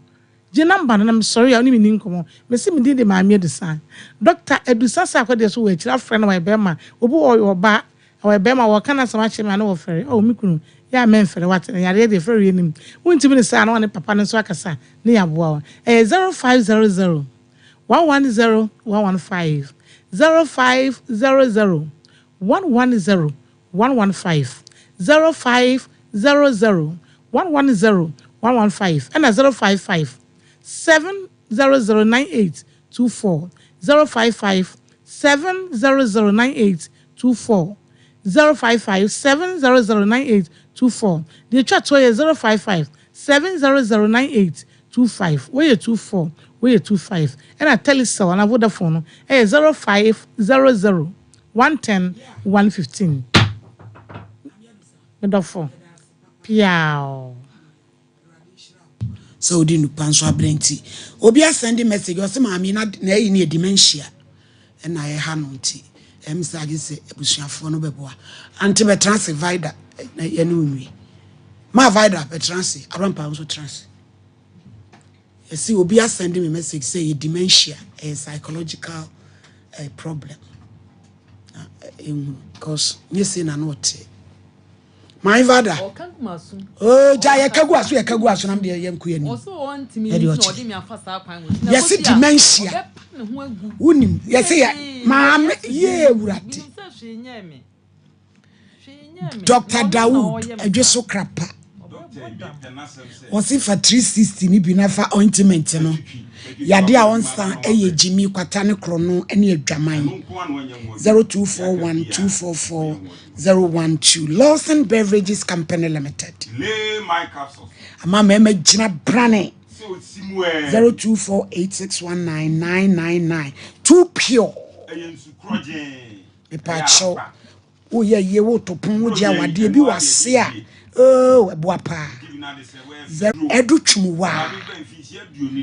Gye number no na mesɔre a wo ne me nni nkɔmmɔ. Mese me din de Maame Adusa. Doctor Adusa Sarkor deɛ so wɔ akyire afrɛ no ɔyɛ bɛrima, obi wɔ hɔ ɔyɛ ɔbaa, Ɔyɛ bɛrima wɔka n'asɛm akyerɛ me a na wɔfɛre oh me kunu yɛ a mɛnfɛre wate na yareɛ deɛ fɛreɛ nnim wontumi ne saa na ɔne papa no nso akasa ne yɛaboa wo ɛyɛ 0500 110 115 0500 110 115 0500 110 115 ɛna 055 700 9824 055 700 9824 055 700 9824 Deɛ ɛtwa toɔ yɛ 055 700 9825 Wei yɛ 24, wei yɛ 25 Ɛna Telecel anaa Vodafone no yɛ 0500 110 115 Me dɔfo, piaaww. Sɛ wode nnupa nso abrɛ nti obi asɛnde message ɔse maame na na ayi no yɛ dementia ɛna ɛha no nti ɛm sɛ agye sɛ abusuafoɔ no bɛboa ante bɛtena ase vida na yɛne onwie ma vida bɛtena ase abrampa nso tena ase yɛse obi asɛnde me message sɛ yɛ dementia ɛyɛ psychological eh, problem na ɛhunu because nyɛ sei na na ɔteɛ My father. Oh, gya yɛ ka gu aso yɛ ka gu aso nam deɛ yɛ nko yɛ nim. Ɛde ɔkyerɛ. Yɛsi dementia. Wonim yɛsi yɛ maame yie awurade. Dr. Dawood Adweso Krapa. Wɔsi fa 360 ni bi na fa ointment no. Yade a ɔnsa ɛyɛ gyimi kwata ne korɔno ne adwaman. 0241 244 012 Lawson Beverages Company Limited. Ama mmarima gyina brane. 0248619999 Too pure. Mepaakyɛw. Woyɛ yie woto pon wogye awadeɛ bi wɔ ase a oh ɛboa paa. Ɛdu twum waa.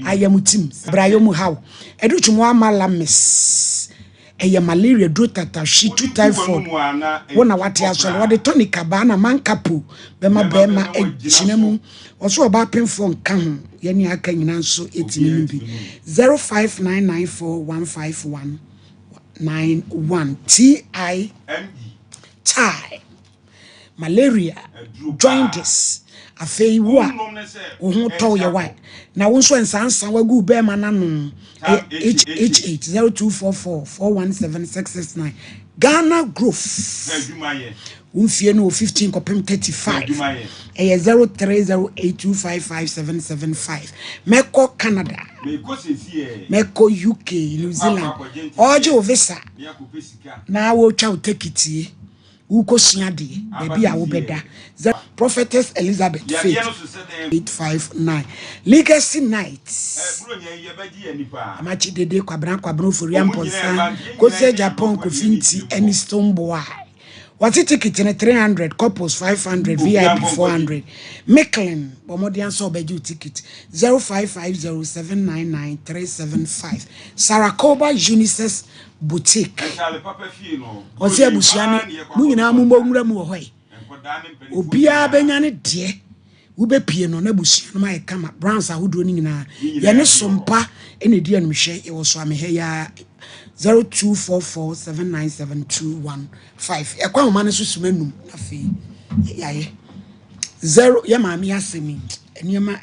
Ayamutim brayɔ mu haw. Ɛdu twum waa ma lamis. Ɛyɛ malaria duro tatahwe tu typhoid wo na wate asɔre wɔde tonic abaa na mankapo bɛma bɛrima agyina mu ɔso ɔbaa pemfoɔ nka ho yɛne aka nyina nso ɛtumi no bi 0599415191 TI tie. Malaria, jaundice, afei wo a wo ho tɔ wo yɛ wa na wo nso nsansa wagu wo bɛrima n'ano ɛyɛ HH 0244 417 669 Ghana Growth wo mfie no wɔ 15 kɔpem 35 ɛyɛ 0308255775 mɛkɔ Canada mɛkɔ UK New Zealand ɔgye wo visa na wɔtwa wo tekitie Worekɔsua adeɛ, baabi a wobɛda. Prophetess Elizabeth Faith. 859 Legacy Night. Amakye Dede, Kwabena Kwabena Ofori Amponsah, Kosi Agyapong, Kofi Nti, ɛne Stonebwoy. Wɔte ticket no 300, couples 500, VIP 400. Micklin, bɔ mmɔden ara sɛ wobɛgye wo ticket. 0550 799 375. Sarah Koba Unisex Boutique. Ɔse abusua no mo nyinaa mo mmɔ nwura mu wɔ hɔ yi. Obiara bɛnya ne deɛ. Wobɛpie no na abusua no ayɛ kama. Brands ahodoɔ no nyinaa. Yɛne Sompa na ɛdi animhwɛ. Yɛwɔ Soamehɛ yi ara. 0244797215. Yɛkɔ ahoma no so sima num na afei yɛayɛ. Zero yɛ maame asɛm yi nneɛma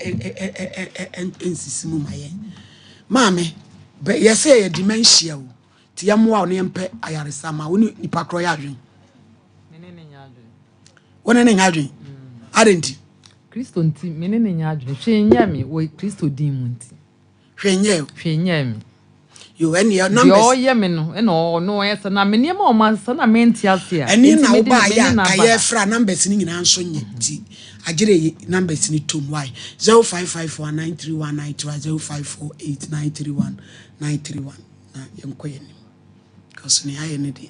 nsisi mu ma yɛn. Maame, bɛ yɛsɛ yɛyɛ dementia o, nti yɛmmoa wo na yɛmpɛ ayaresa ma wo ne nipa korɔ yɛ adwen. Me ne ne nyɛ adwene. Wo ne ne nyɛ adwen? Adɛn nti? Kristo nti, me ne ne nyɛ adwene. Hwee nyɛɛ me wɔ Kristo din mu nti. Hwee nyɛɛ wo? Hwee nyɛɛ me. Yo, ɛnneɛ numbers. Deɛ ɔyɛ me no, ɛna ɔno ɔyɛ sɛ na me nneɛma a ɔma sɛ na mente ase a. Ɛne Enti na mede wobaa me yɛ ne a no ka aba ha. yɛfra numbers no nyinaa nso nyɛ nti agyere ye numbers no tom why 0554931931 0548931931 na yɛnkɔ yɛn anim because nea ayɛ no deɛ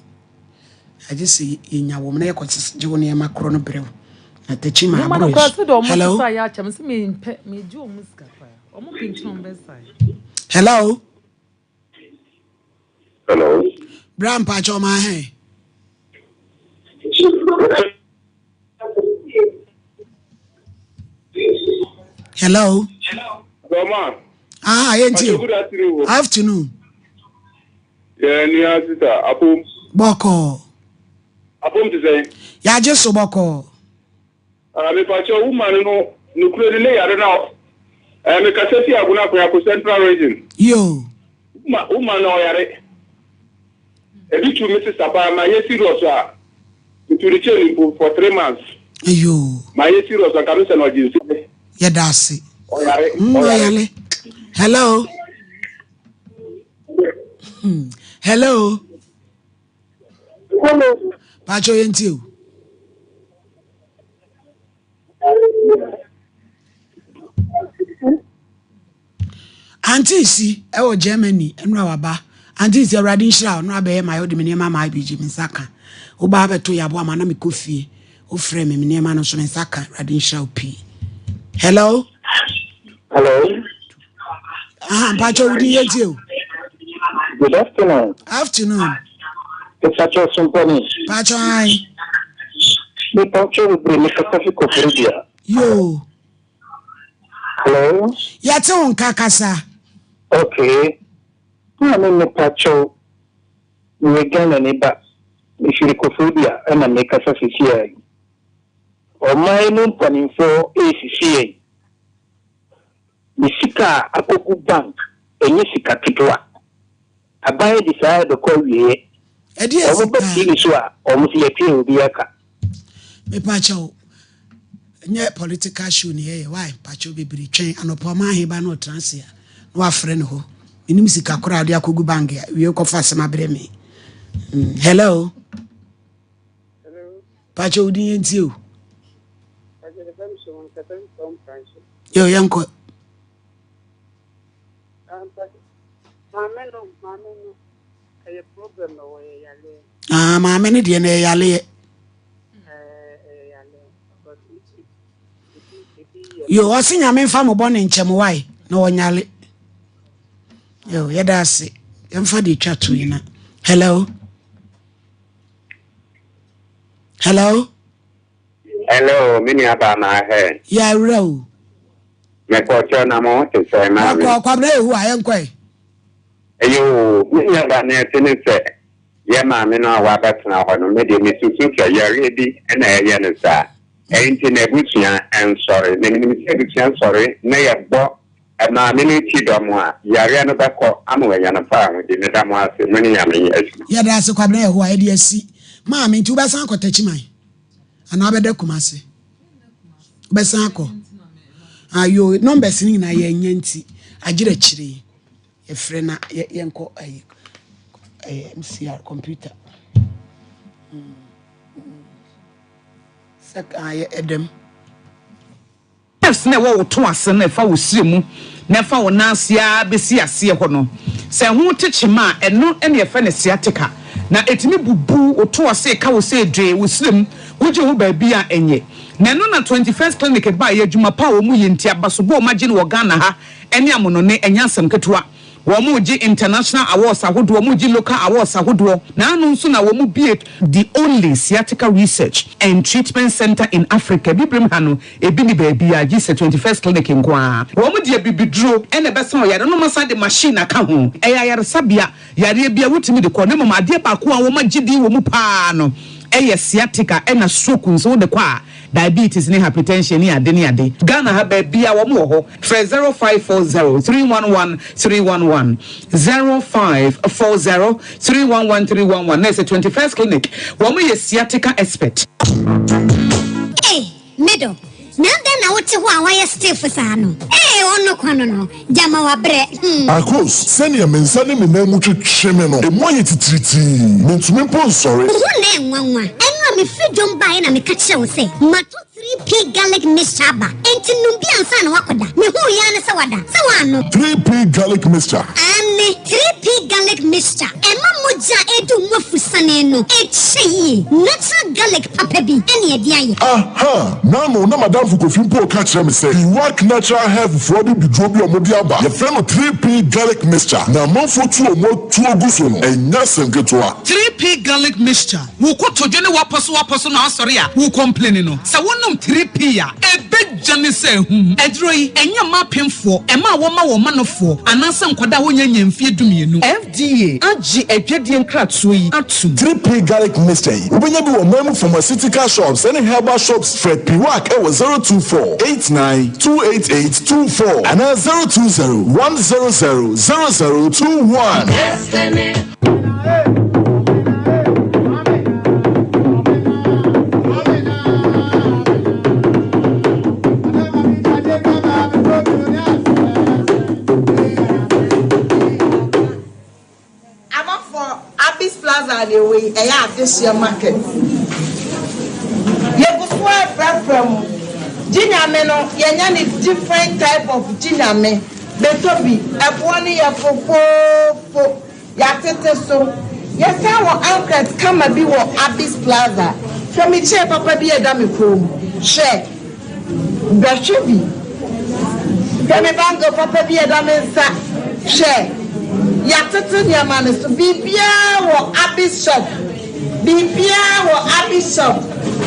agye sɛ yɛnya wɔm na yɛkɔ gye wo nneɛma korɔ no brɛ wo na takyi ma Nneɛma aboro no yɛ koraa so sɛdeɛ ɔmo hello sesa yɛ akyɛ me sɛ mempɛ megye ɔmo sika koraa ɔmo penti ɔmo bɛsae. Hello. Hello. Bra mpakyɛ ɔma ahɛn. Hello. Hello, ma. Ah, yɛn ti o. Good afternoon. Afternoon. Yeah, ni sister. Apom. Bɔkɔɔ. Apom ti sɛn? Yagye so bɔkɔɔ. Ah, me pakyɛ wo man no nokure ni ne yare na eh, me kasa fi Agona Koyako Central Region. Yo. Wo man na ɔyare. Ebi tu me sista paa ma yɛ serious a metu ne chain mpo for 3 months. Yo. Ma yɛ serious anka me sɛ na ɔgye nsi. Yɛda ase. Ɔyare. Ɔyare. Hello. Hello. Hello. Pakyɛ yɛn ti o. Auntie si ɛwɔ Germany ɛnura waba. Auntie si awurade nhyira wo nura bɛyɛ ma yɛ ɔde me nneɛma ma IBG me nsa ka. Woba abɛto yɛ aboa ma na mekɔ fie. Wofrɛ me me nneɛma no nso me nsa ka. Awurade nhyira wo pii. Hello. Hello. Aha, mpakyɛ wo din yɛ tie o. Good afternoon. Afternoon. Mepakyɛ Sompɔni. Pakyɛ an. Mepakyɛ bebree mekasa fi Koforidua. Yoo. Hello. Yɛte wo nka kasa. Okay. Maame mepakyɛw meyɛ Ghana ni ba. Mefiri Koforidua ɛna mekasa sisi a yi. Ɔman mu mpanimfoɔ resisi yɛn. Me sika a akɔgu bank ɛnyɛ sika ketewa. Aban de saa ɛbɛkɔ awieɛ. Ɛdeɛ Wɔn ba sika. TV so a wɔn sɛ yɛtwe obi aka. Mepakyɛw nyɛ political show ne yɛyɛ why pakyɛw bebree twɛn anɔpa ɔma aheba na ɔtena ase a na wafrɛ ne hɔ menim sika koraa de akɔgu bank a wie kɔfa asɛm abrɛ me. Hello. Pakyɛw wo din yɛntie o. Yo yɛnkɔ. Maame no, maame no, ɛyɛ problem na wɔyɛ yaleɛ. Ah, maame no deɛ na ɛyɛ yaleɛ. Ɛyɛ yaleɛ. Because ebi ebi yɛ. Yo, ɔse nyame mfa mo bɔ ne nkyɛm wae na ɔnyale. Yo, yɛda ase. Yɛmfa deɛ twa to yi na. Hello. Hello. Hello, me nua baa ma ahɛ. Yɛ awura o. Mekɔkyɛ na mo ho te sɛ maame. Kɔ kwabena ehu a yɛnkɔ ɛ. Ɛyɛ o, me nua baa na ɛte ne sɛ. Yɛ maame no a wabɛtena hɔ no, me deɛ mesusu sɛ yareɛ bi na ɛyɛ no saa. Ɛnti n'abusua nsɔre. Na menim sɛ abusua sɔre na yɛbɔ maame no akyi dɔm a, yareɛ no bɛkɔ ama wanya no faahodi. Meda mo ase. Mo ne Nyame nyɛ adwuma. Yɛda ase Kwabena Yehowa yɛde asi. Maame nti wobɛsan akɔ Takyiman anaa wobɛda Kumase? Wobɛsan akɔ? Ayo numbers no nyinaa yɛnyɛ nti agyerɛ akyire yi. Yɛfrɛ na yɛnkɔ ayi ɛyɛ MCR computer. Sɛ kan yɛ ɛdɛm. Nerves no a ɛwɔ wo to ase no a ɛfa wo srɛ mu na ɛfa wo nan ase ara bɛsi aseɛ hɔ no, sɛ ɛho te kyema a, ɛno na yɛfrɛ no sciatica. Na ɛtumi bubu wo to ase ka wo sɛ dwee wo srɛ mu, wogye ho baabi a ɛnyɛ. Na ɛno na 21st Clinic baeɛ, adwuma pa a wɔyɛ nti, abasobɔ a wɔagye no wɔ Ghana ha ne amonone ɛnyɛ asɛm ketewa. Wɔregye international awards ahodoɔ, wɔregye local awards ahodoɔ, na ano nso na wɔbue the only sciatica research and treatment centre in Africa, Abibirem ha no, ebi nni baabiara gye sɛ 21st Clinic nko ara. Wɔde abibiduro na ɛbɛsa ɔyare no, na wɔasan de machine aka ho. Ɛyɛ ayaresabea, yareɛ biara wotumi de kɔ, na mmom adeɛ baako a wɔagye din wɔ mu pa ara no yɛ sciatica ɛna stroke nso wode kɔ a, Diabetes ne hypertension ne ade ne ade. Ghana ha baabia wɔn wɔ hɔ. Frɛ 0540 311 311, 0540 311 311 na ɛsɛ 21st clinic wɔn yɛ sciatica expert. Ei me dɔ, na adɛn na wote hɔ a woayɛ stiff saa no? Ei ɔno kwa no no, gyama wabrɛ hmm. Akos, sɛnea me nsa ne me nan mu twetwe me no, emu ayɛ titiritii. Mintumi mpo nsɔre. Wo ho na ɛnwanwa. Ɛno a mefiri dwom baeɛ na meka kyerɛɛ wo sɛ matɔ 3P garlic mixture aba, enti nom bi ansa na woakɔda. Mehuu yi ara ne sɛ wada. Sɛ woannom. 3P garlic mixture. Aane, 3P garlic mixture. Ɛma mogya a ɛredi wo mu afusane no kyɛ yie. Natural garlic papa bi na yɛde ayɛ. Aha! N'ano na m'adamfo Kofi mpo reka kyerɛ me sɛ Iwak Natural Health foɔ de biduro bi a wɔde aba, yɛfrɛ no 3P Garlic Mixture, na amanfoɔ tu wɔn atuo gu so no, ɛnyɛ asɛm ketewa. 3P Garlic Mixture, Wo kotodwe ne w'apɔso w'apɔso na asɔre a wo complaini no, sɛ wonom 3P a, ɛbɛdwane sɛ ahum. Aduro yi, ɛnyɛ mma apemfoɔ, ɛma a wɔma wɔn manofoɔ, anaasɛ nkwadaa a wɔnnya nnya mfeɛ dumienu. FDA agye adwadie nkratoɔ yi atom. 3P Garlic Mixture yi, wobɛnya bi wɔ ɔman mu pharmaceutical shops ne herbal shops. Frɛ Piwak wɔ 024 89 288 24 anaa 020 100 0021. Amanfoɔ, Abis Plaza na ɛwɔ yi, ɛyɛ adehyeɛ market. Yɛgu so refrɛfrɛ mo. Gye Nyame no, yɛanya no different type of Gye Nyame. Bɛtɔ bi, ɛboɔ no yɛ fofoofo. Yɛatete so. Yɛsan wɔ ankret kama bi wɔ Abis Plaza. Hwɛ me chair papa bi a ɛda me kɔn mu. Hwɛ. Bɛhwɛ bi. Hwɛ me bangle papa bi a ɛda me nsa. Hwɛ. Yɛatete nneɛma no so. Biribiara wɔ Abis shop. Biribiara wɔ Abis shop.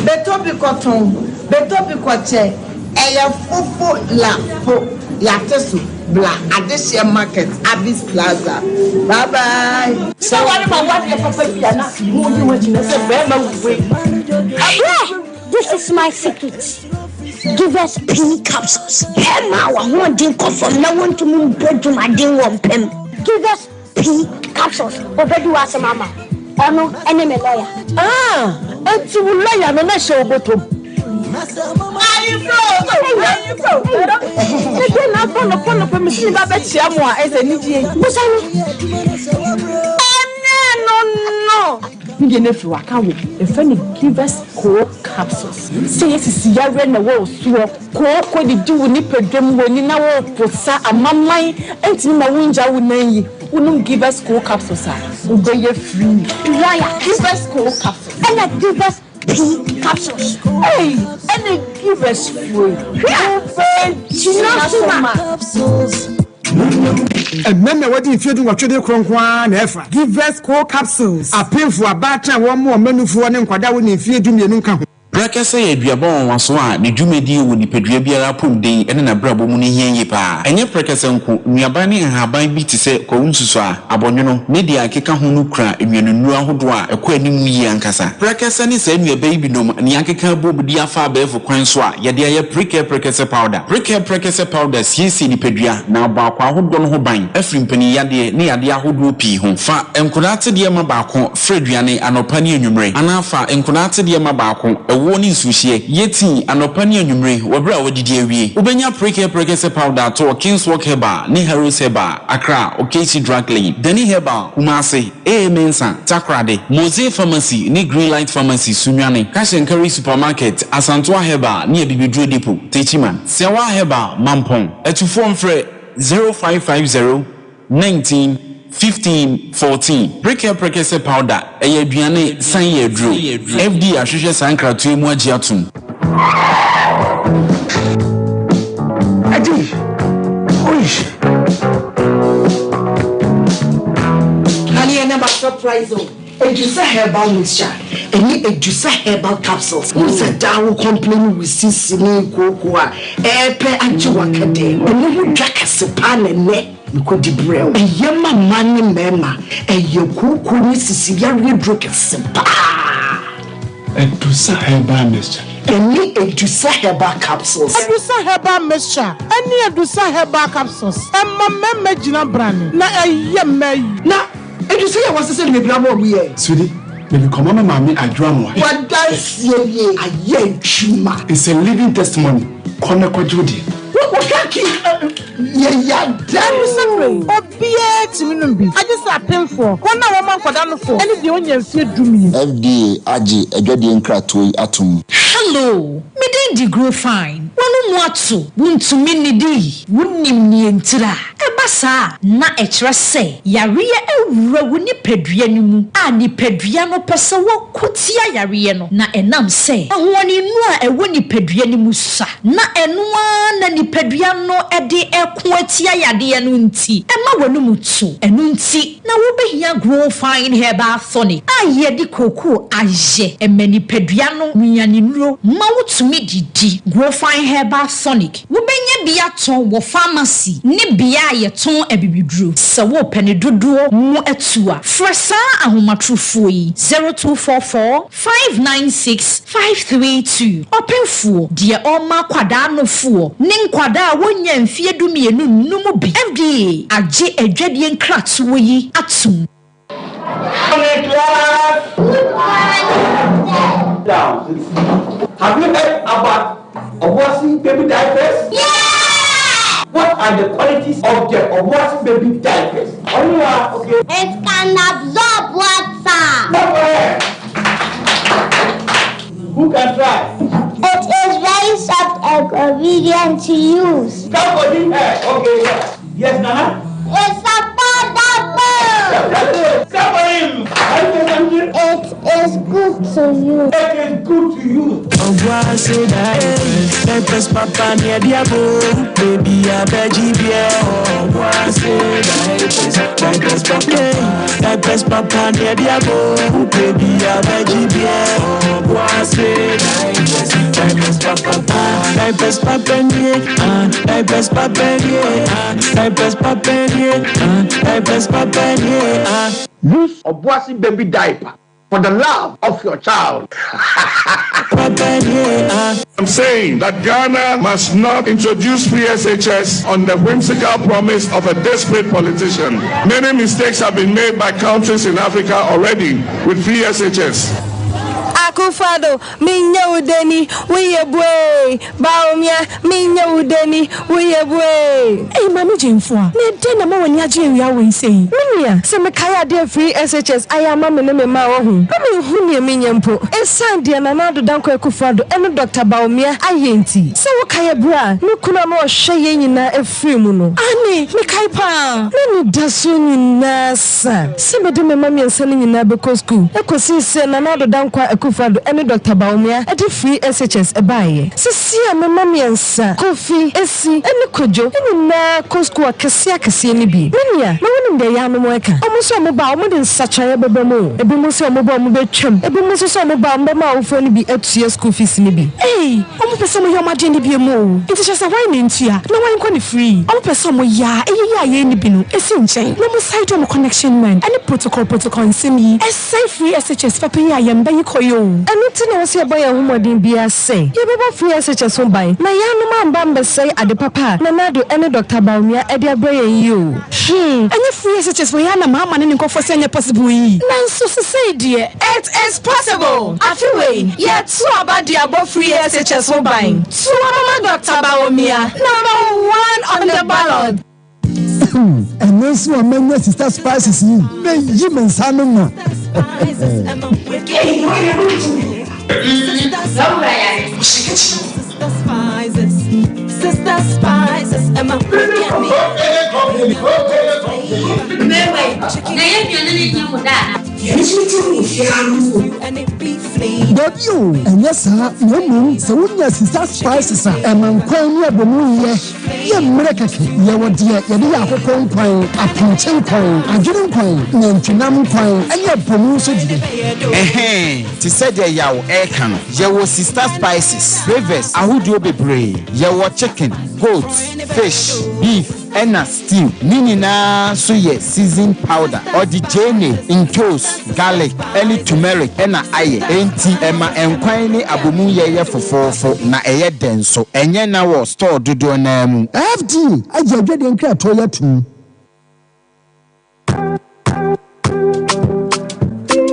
Bɛtɔ bi kɔtɔn. Bɛtɔ bi kɔkyɛ. Ɛyɛ fofo la fo. Yɛate so. Bla Adehyeɛ Market, Abis Plaza. Bye bye. Sɛ ware ma wadeɛ papa bi a na mo yi ho akyi na sɛ bɛrima wei. Abrɛ! This is my secret. Give us pee capsules. Ɛma w'ahoɔden kɔ fam na wontumi mbɔ dwumaden wɔ mpam. Give us pee capsules. Obedi w'asɛm ama wo. Ɔno ne me lawyer. Ah, enti wo lawyer no na hyɛ wo bɔtɔ mu? Ayeforo o, ayeforo o. Ɛdeɛ na abɔ nɔpɔ nɔpɔ mesi me ba bɛkyia mo a ɛsɛ anigyeɛ yi. Busa no. Ɛnɛ no no. Ne deɛ no afiri hɔ aka wo yɛfrɛ no givers koo capsules sɛ yɛ sisi yareɛ na ɛwɔ wo soɔ kooko didi wo nipadwa mu w'ani na wo posa amaman ɛntumi ma wo ngya wo nan yi wo nom givers koo capsules a wo bɛyɛ free. Lawyer. Givers koo capsules. Ɛna givers pii capsules. Ei ɛna givers foɔ yi wo bɛ gyina so ma. Mmarima a wɔadi mfeɛ dunwɔtwe de rekorɔ nko ara na ɛfa. Givers Co Capsules. Apemfoɔ, abaatan a wɔmmoa mmanufoɔ ne nkwadaa a wɔnni mfeɛ dumienu nka ho. Prɛkɛsɛ yɛ aduaba nwanwaso a ne dwumadie wɔ nipadua biara apɔmuden ne n'abrabɔ mu no hia yie pa ara. Ɛnyɛ prɛkɛsɛ nko, nnuaba ne nhaban bi te sɛ kwawu nsusuaa, abɔnwono, ne deɛ ɛkeka ho no kura nnuanennuro ahodoɔ a ɛkɔ anim yie ankasa. Prɛkɛsɛ ne saa nnuaba yi binom na yɛakeka abom de afa abɛɛfo kwan so a yɛde ayɛ Prekɛ Prɛkɛsɛ Powder. Prekɛ Prɛkɛsɛ Powder siesie nipadua na abɔ akwaa ahodoɔ no ho ban afiri mpaninyadeɛ ne yadeɛ ahodoɔ pii ho. Fa nkwadaa atedeɛ ma baako Fra aduane anɔpa ne anwummere, anaa fa nkonaa atedeɛ ma baako, ɛwoɔ ne nsuohyeɛ. Yɛ tii anɔpa ne anwummere wɔ berɛ a woadidi awie. Wobɛnya Prekɛ Prɛkɛsɛ Powder atɔ wɔ Kingswalk Herbal ne Harrods Herbal, Accra, Okaishie Drug Lane, Dani Herbal, Kumasi, AA Mensah, Takoradi, Mose Pharmacy ne Greenlight Pharmacy, Sunyani, Cash and Carry Supermarket, Asantoa Herbal ne Abibiduro Depot, Techiman, Siawa Herbal, Mampong. Atufoɔ mfrɛ 0550 19, 15, 14. Prekɛ Prekɛsɛ powder, ɛyɛ aduane san yɛ aduro. FDA ahwehwɛ saa nkratoɔ yi mu agye atom. Adi, oish. Honey, I never surprise o. Edusa herbal mixture ɛne Edusa herbal capsules. Wohu sɛ daa wo complain wo sisi ne nkooko a ɛɛpɛ agye w'akɛdɛ. Ɛno ho dwa kɛse paa na ɛnɛ. Mekɔdi brɛ wo. Ɛyɛ ma mmaa ne mmarima. Ɛyɛ kooko ne sisi yareɛ duro kɛse paa. Adusa herbal mixture. Ɛne Adusa herbal capsules. Adusa herbal mixture ɛne Adusa herbal capsules ɛma mmarima gyina brane na ɛyɛ mmaa yi. Na Adusa yi a wɔasesa no bebree ama wɔn yɛ. Sweetie, mede kɔma me maame Adwoa Amoah. W'adanseɛ nie, ayɛ adwuma. It's a living testimony, kɔ na kɔgye wo deɛ. Wo wohwɛ ki yɛ yada. Ɛno yi, obiara tumi nom bi, agye sɛ apemfoɔ, wɔn a wɔma nkwadaa nofoɔ, ne deɛ ɔnnya mfeɛ dumien. FDA agye adwadie nkratoɔ yi atom. Hello, me din de Grofine. W'ano mu ato, wuntumi nnidi, wunnim nea entira. Ɛba saa a, na ɛkyerɛ sɛ yareɛ awura wo nipadua no mu a nipadua no pɛ sɛ wɔko tia yareɛ no, na ɛnam sɛ ahoɔdennuro a ɛwɔ nipadua no mu sua, na ɛno ara na nipadua no de reko atia yadeɛ no nti, ɛma w'anomu to. Ɛno nti na wobɛhia Grow Fine Herbal Tonic a yɛde kookoo ayɛ. Ɛma nipadua no nnuanennuro ma wotumi didi. Grow Fine Herbal Tonic Wobɛnya bi atɔ wɔ famasi ne bea a yɛtɔn abibiduro. Sɛ worepɛ ne dodoɔ mu atu a, frɛ saa ahomatorofoɔ yi, 0244 596 532. Ɔpemfoɔ, deɛ ɔrema akwadaa nofoɔ ne nkwadaa a wɔnnya mfeɛ dumienu nnom bi. FDA agye adwadie nkratoɔ yi atom. Class. Down. Have you heard about Obuasi baby diapers? Yeah! What are the qualities of the Obuasi baby diapers? Oh, okay. It can absorb water. Who can try? It is very soft and convenient to use. Come for him. Okay. Yes, Nana? It's affordable. Clap for him. It is good to use. It is good to use. Obuasi diapers, diapers papa near diabo, baby abeji bie. Obuasi diapers, diapers papa, diapers papa near diabo, baby abeji bie. Obuasi diapers, diapers papa, diapers papa near, ah, diapers papa near, ah, diapers papa near, ah, diapers papa near, ah. Use Obuasi baby diaper for the love of your child. I'm saying that Ghana must not introduce free SHS on the whimsical promise of a desperate politician. Many mistakes have been made by countries in Africa already with free SHS. Akufo-Addo, menyɛ wo dani, woyɛ buee. Bawumia, menyɛ wo dani, woyɛ buee. Ei Maame Gyamfua, na ɛdɛn na ɛma w'ani agye awia wei sei? Me nua, sɛ mekae adeɛ a free SHS ayɛ ama me ne me mma a wahu, na menhu nea menyɛ mpo. Ɛsiane deɛ Nana Addo Dankwa Akufo-Addo ne Dɔkta Bawumia ayɛ nti. Sɛ wokae ɛberɛ a me kunu a na ɔhwɛ yɛn nyinaa firii mu no? Aane, mekae paa. M'anidasoɔ nyinaa sa sɛ mede me mma mmiɛnsa no nyinaa bɛkɔ sukuu. Ɛkɔsii sɛ Nana Addo Dankwa Akufo-Addo. Addo ne Dɔkta Bawumia de free SHS baeɛ. Seesei a me mma mmiɛnsa, Kofi, Esi ne Kojo nyinaa kɔ sukuu akɛseɛ akɛseɛ no bi. Me nua, na wonim deɛ yaanom reka? Wɔn nso wɔba a, wɔde nsakyeraeɛ bɛba mu o. Ebinom sɛ wɔba a wɔbɛtwam, ebinom nso sɛ wɔba a wɔbɛma awofoɔ no bi atua school fees no bi. Ei! Ɔmo pɛ sɛ ɔmo yɛ ɔmo adeɛ no biom oo, nti kyerɛ sɛ hwan na ntua na wan nkɔ no free? Ɔmo pɛ sɛ ɔmo yɛ a ɛyɛ yi a yɛn nni bi no ɛsi nkyɛn na ɔmo side ɔmo connection men ɛne protocol protocol nsɛm yi ɛsɛe free SHS papa yi a yɛn ba yi kɔ yi oo. Ɛno nti na ɛwɔ sɛ yɛbɔ yɛn ho mmɔden biara sɛ yɛbɛbɔ free SHS ho ban na yɛanom amba ambɛsɛe ade papa a Nana Addo ne Dɔkta Bawumia de abrɛ yɛn yi oo. Hmm, ɛnyɛ free SHS wei ara na maama ne ne nkurɔfoɔ sɛ ɛnyɛ possible yi? Nanso sesei deɛ. It is possible! Afe wei, yɛto aba de abɔ free SHS ho ban. To aba ma Dɔkta Bawumia, number one on the ballot. Ɛno nso a manya sista spices yi meyi me nsa ano ma. Dabi o, ɛnyɛ saa, na mmom sɛ wonya sista spices a, ɛma nkwan ne abomu yɛ. Yɛ mmerɛ kɛkɛ, yɛwɔ deɛ yɛde yɛ akokɔ nkwan, apɔnkye nkwan, adwene nkwan, nantwinam nkwan ɛne abomu nso deɛ. Ɛhɛɛ, te sɛ deɛ Yaw reka no, yɛwɔ Sista Spices, flavours ahodoɔ bebree. Yɛwɔ chicken, goat, fish, beef ɛna stew. Ne nyinaa nso yɛ seasoned powder. Ɔde gyeene, ntoos, garlic ɛne turmeric ɛna ayɛ. Enti ɛma nkwan ne abomu yɛ yɛ fofoofo na ɛyɛ dɛ nso. Ɛnyɛ na wɔ store dodoɔ no ara mu. FDA agye adwadie nkratoɔ yi atom.